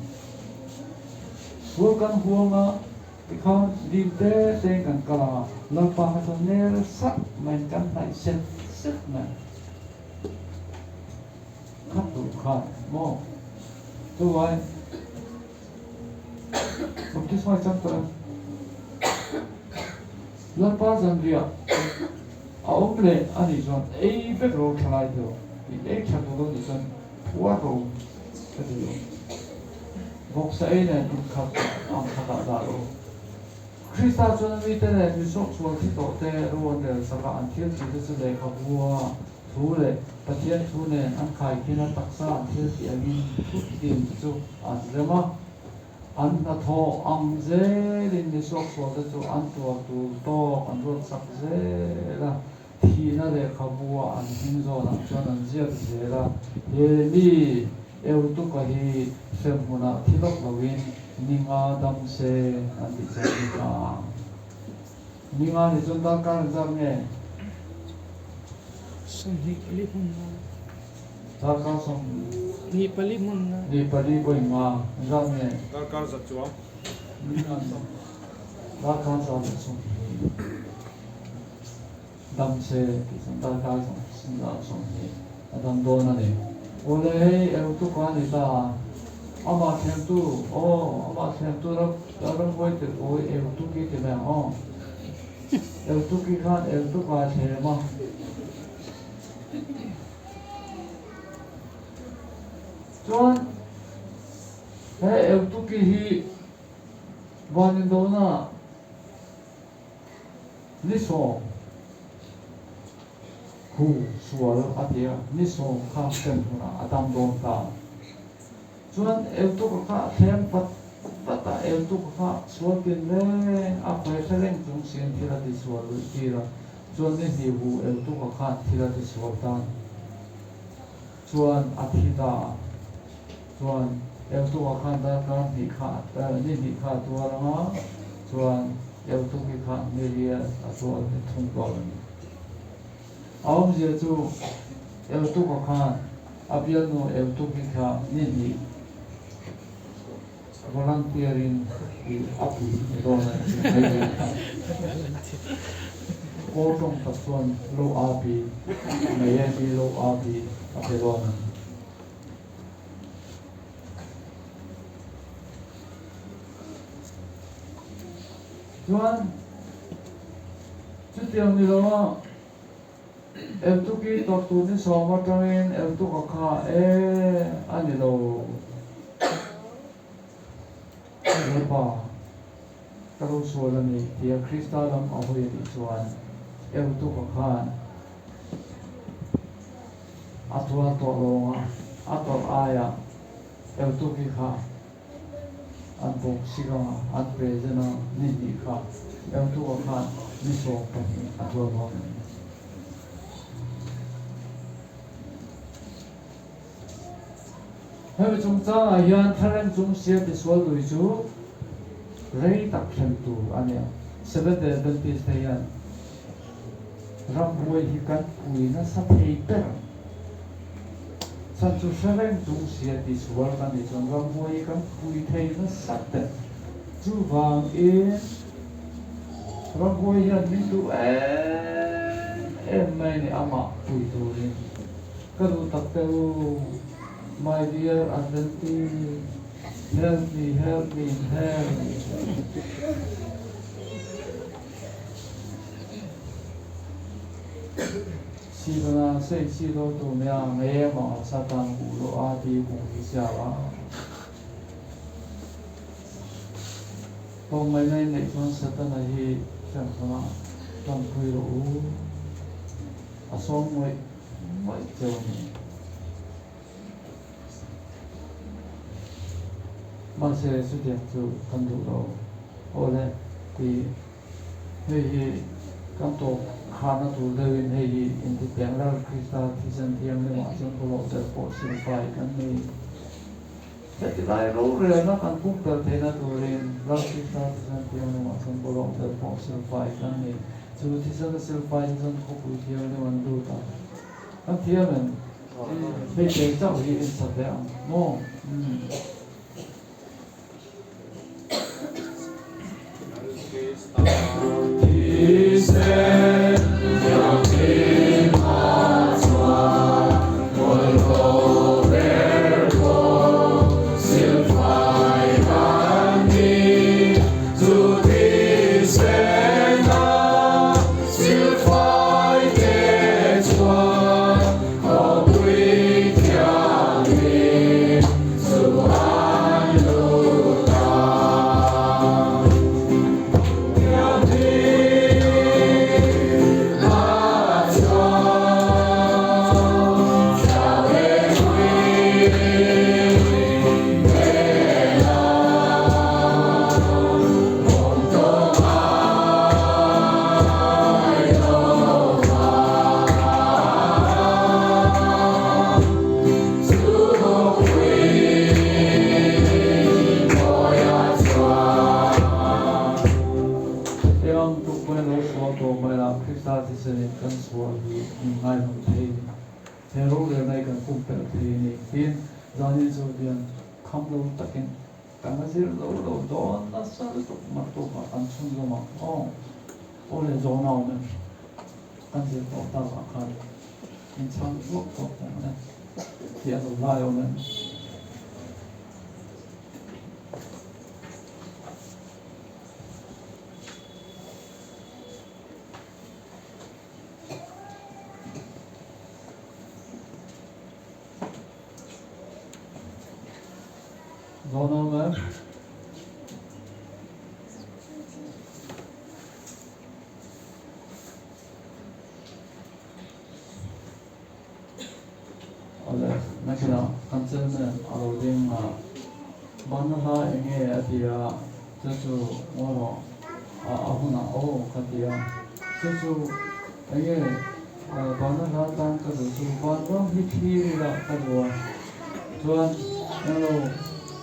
Sual kan huang a. Tikhan dim te tein kan kal ang a, Lalpa kha chuan nel sak maiin kan hnaih set set mai. Khat duh khan maw? Chuvai baptisma i chang tawh em? Lalpa zanriah a awm leh a nih chuan ei vek ro thalai teh i ei that duh lo nih chuan phuar ro ka ti lo. Vawksa ei nen inkhat ang khatah dah lo. Krista chuan a mite nen mi suaksual thi tawh te ro an rel sak a, an thil tih te chu lehkhabua thu leh Pathian thu nen an khaikhin a, taksa an thil tih angin thu tin chu an rem a. An hnathawh ang zelin mi suaksual te chu an tuar tur tawk an ruat sak zel a, thihna lehkhabua an hming zawnah chuan an ziak zel a, he mi Eutuka hi hremhmunah thi lawk loin ninga dam se an tih chuan ni ta ang. Ninga ni chuan darkar an zat nge? 24 hmun nga. Darkar sawm. Ni pali hmun nga. Ni pali vawi nga an zat nge? Darkar zat chuang. Ninga darkar zat leh 20. Dam se tih chuan darkar 20 a dam dawn a ni. Awle hei Eutuka a ni ta a, amah thlemtu aw amah thlemtu ramhuai tirh awi Eutuki ti mai ang aw. Eutuki khan Eutuka a thlem a. Chuan he Eutuki hi van indona Ni 10 hu sual a ti a, ni 10 kha hrem hunah a dam dawn ta. Chuan Eutuka kha a thleng vat vat a, Eutuka kha sual tin reng a khawi hre reng chung siin thil a ti sual luih tir a, chuan ni hnih hu Eutuka khan thil a ti sual tan chuan a thi ta a. Chuan Eutuka khan darkar hnih kha ni hnih kha a tuar ang a, chuan Eutuki kha ni riat a tuar leh thung dawn a ni. A awmzia chu Eutuka khan a bialnu Eutuki kha ni hnih Volunteer in i a pui ni dawn a ni mai thei a. Kawl tawng tak chuan lo a pi mai e mi lo a pi a pe dawn a ni. Chuan chutiang ni lo a Eltuki tawrh tur ni sawm atangin Eltuka kha e a ni lo. Lalpa, ka lo sual a ni tia Krista lam a hawi a nih chuan Eutuka khan a tuar tawh lo ang a, a tawrh aiah Eutuki kha an bawk sik ang a, an present ang ni hnih kha Eutuka khan ni 12 a tuar dawn a ni. Hemi chungchangah hian thlareng chung sia tisual lui chu rei tak thlen tur a nia. Seventh Day Adventist te hian rambuai hi kan pui nasa thei ber. Chhan chu hre reng chung sia tisual kan nih chuan rambuai hi kan pui thei nasa ber. Chuvangin rambuai hian min duh em em mai a ni amah pui turin. Ka duh tak te u, my dear Adventist, help me, help me in hell. Sivana sei si do tu mea nge ma Satan ku lo a ti kung hi sia la. Tawng mai nai neih chuan Satana hi hriam thuna tanpui rawh u. A sawm ngawih ngawih cheu a ni. Mahse chutiang chu kan duh lo. Awle ti hei hi kan tawp kharna tur deuhin hei hi inti piang Lal Krista thisen thianghlimah chuan bawlhhlawh tel pawh silfai kan ni. Heti lai rorelna kan pumpelh theihna turin Lal Krista thisen thianghlimah chuan bawlhhlawh tel pawh silfai kan ni. Chu thisen a silfai chu chuan khawpui thianghlim an lut a. Kan thiam em? Hei kei chauh hi in sa ve ang maw? Thisen thianghlim ah chuan bawlhhlawh ber pawh silfai kan ni. Chu thisen a silfai te chuan khawpui thianghlim chu an lut a. Thianghlim ah chuan thla leh tui Eng tuk mai lo sual tawh mai lah Krista thisen in kan sual hi min ngaihawm thei ni. He rorelna hi kan pumpelh thei ni. Tin, zanin chu hian kham lo takin Kan la zir lo lo dawn nasa lutuk naktukah kan chhunzawm ang aw. Aw le zawn a awm em? Kan zir tawh takah khan min chhang duak duak tawh ang e. Tih a lo lai awm em? Zawn awm em? Awle, nakinah kan chairman a lo ding a, Banna hla eng nge a ti a, chu chu ngawi rawh, a hunah aw ka ti a, chu chu eng nge Banna hla tan ka duh chu vanram hi thlir ila ka duh a, chuan englo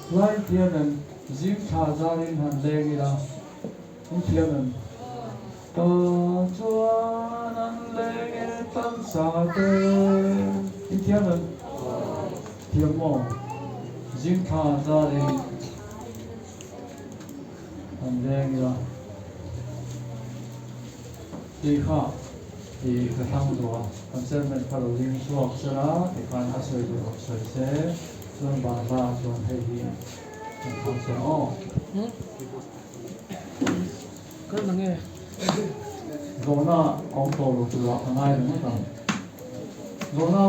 hlai thiam em zing thla zarin han leng ila in thiam em? Ta chuan an leng e tan sa te in thiam em? Thiam maw? Zing thla zarin. han leng ila tih kha i ka thlang duh a, kan chairman kha lo ding chhuak sela tikhan a sawi duh rawn sawi se chuan banhla ah chuan hei hi kan thlang se aw. Zawhna awm tawh lo turah ka ngai ringawt ang. Zawhna.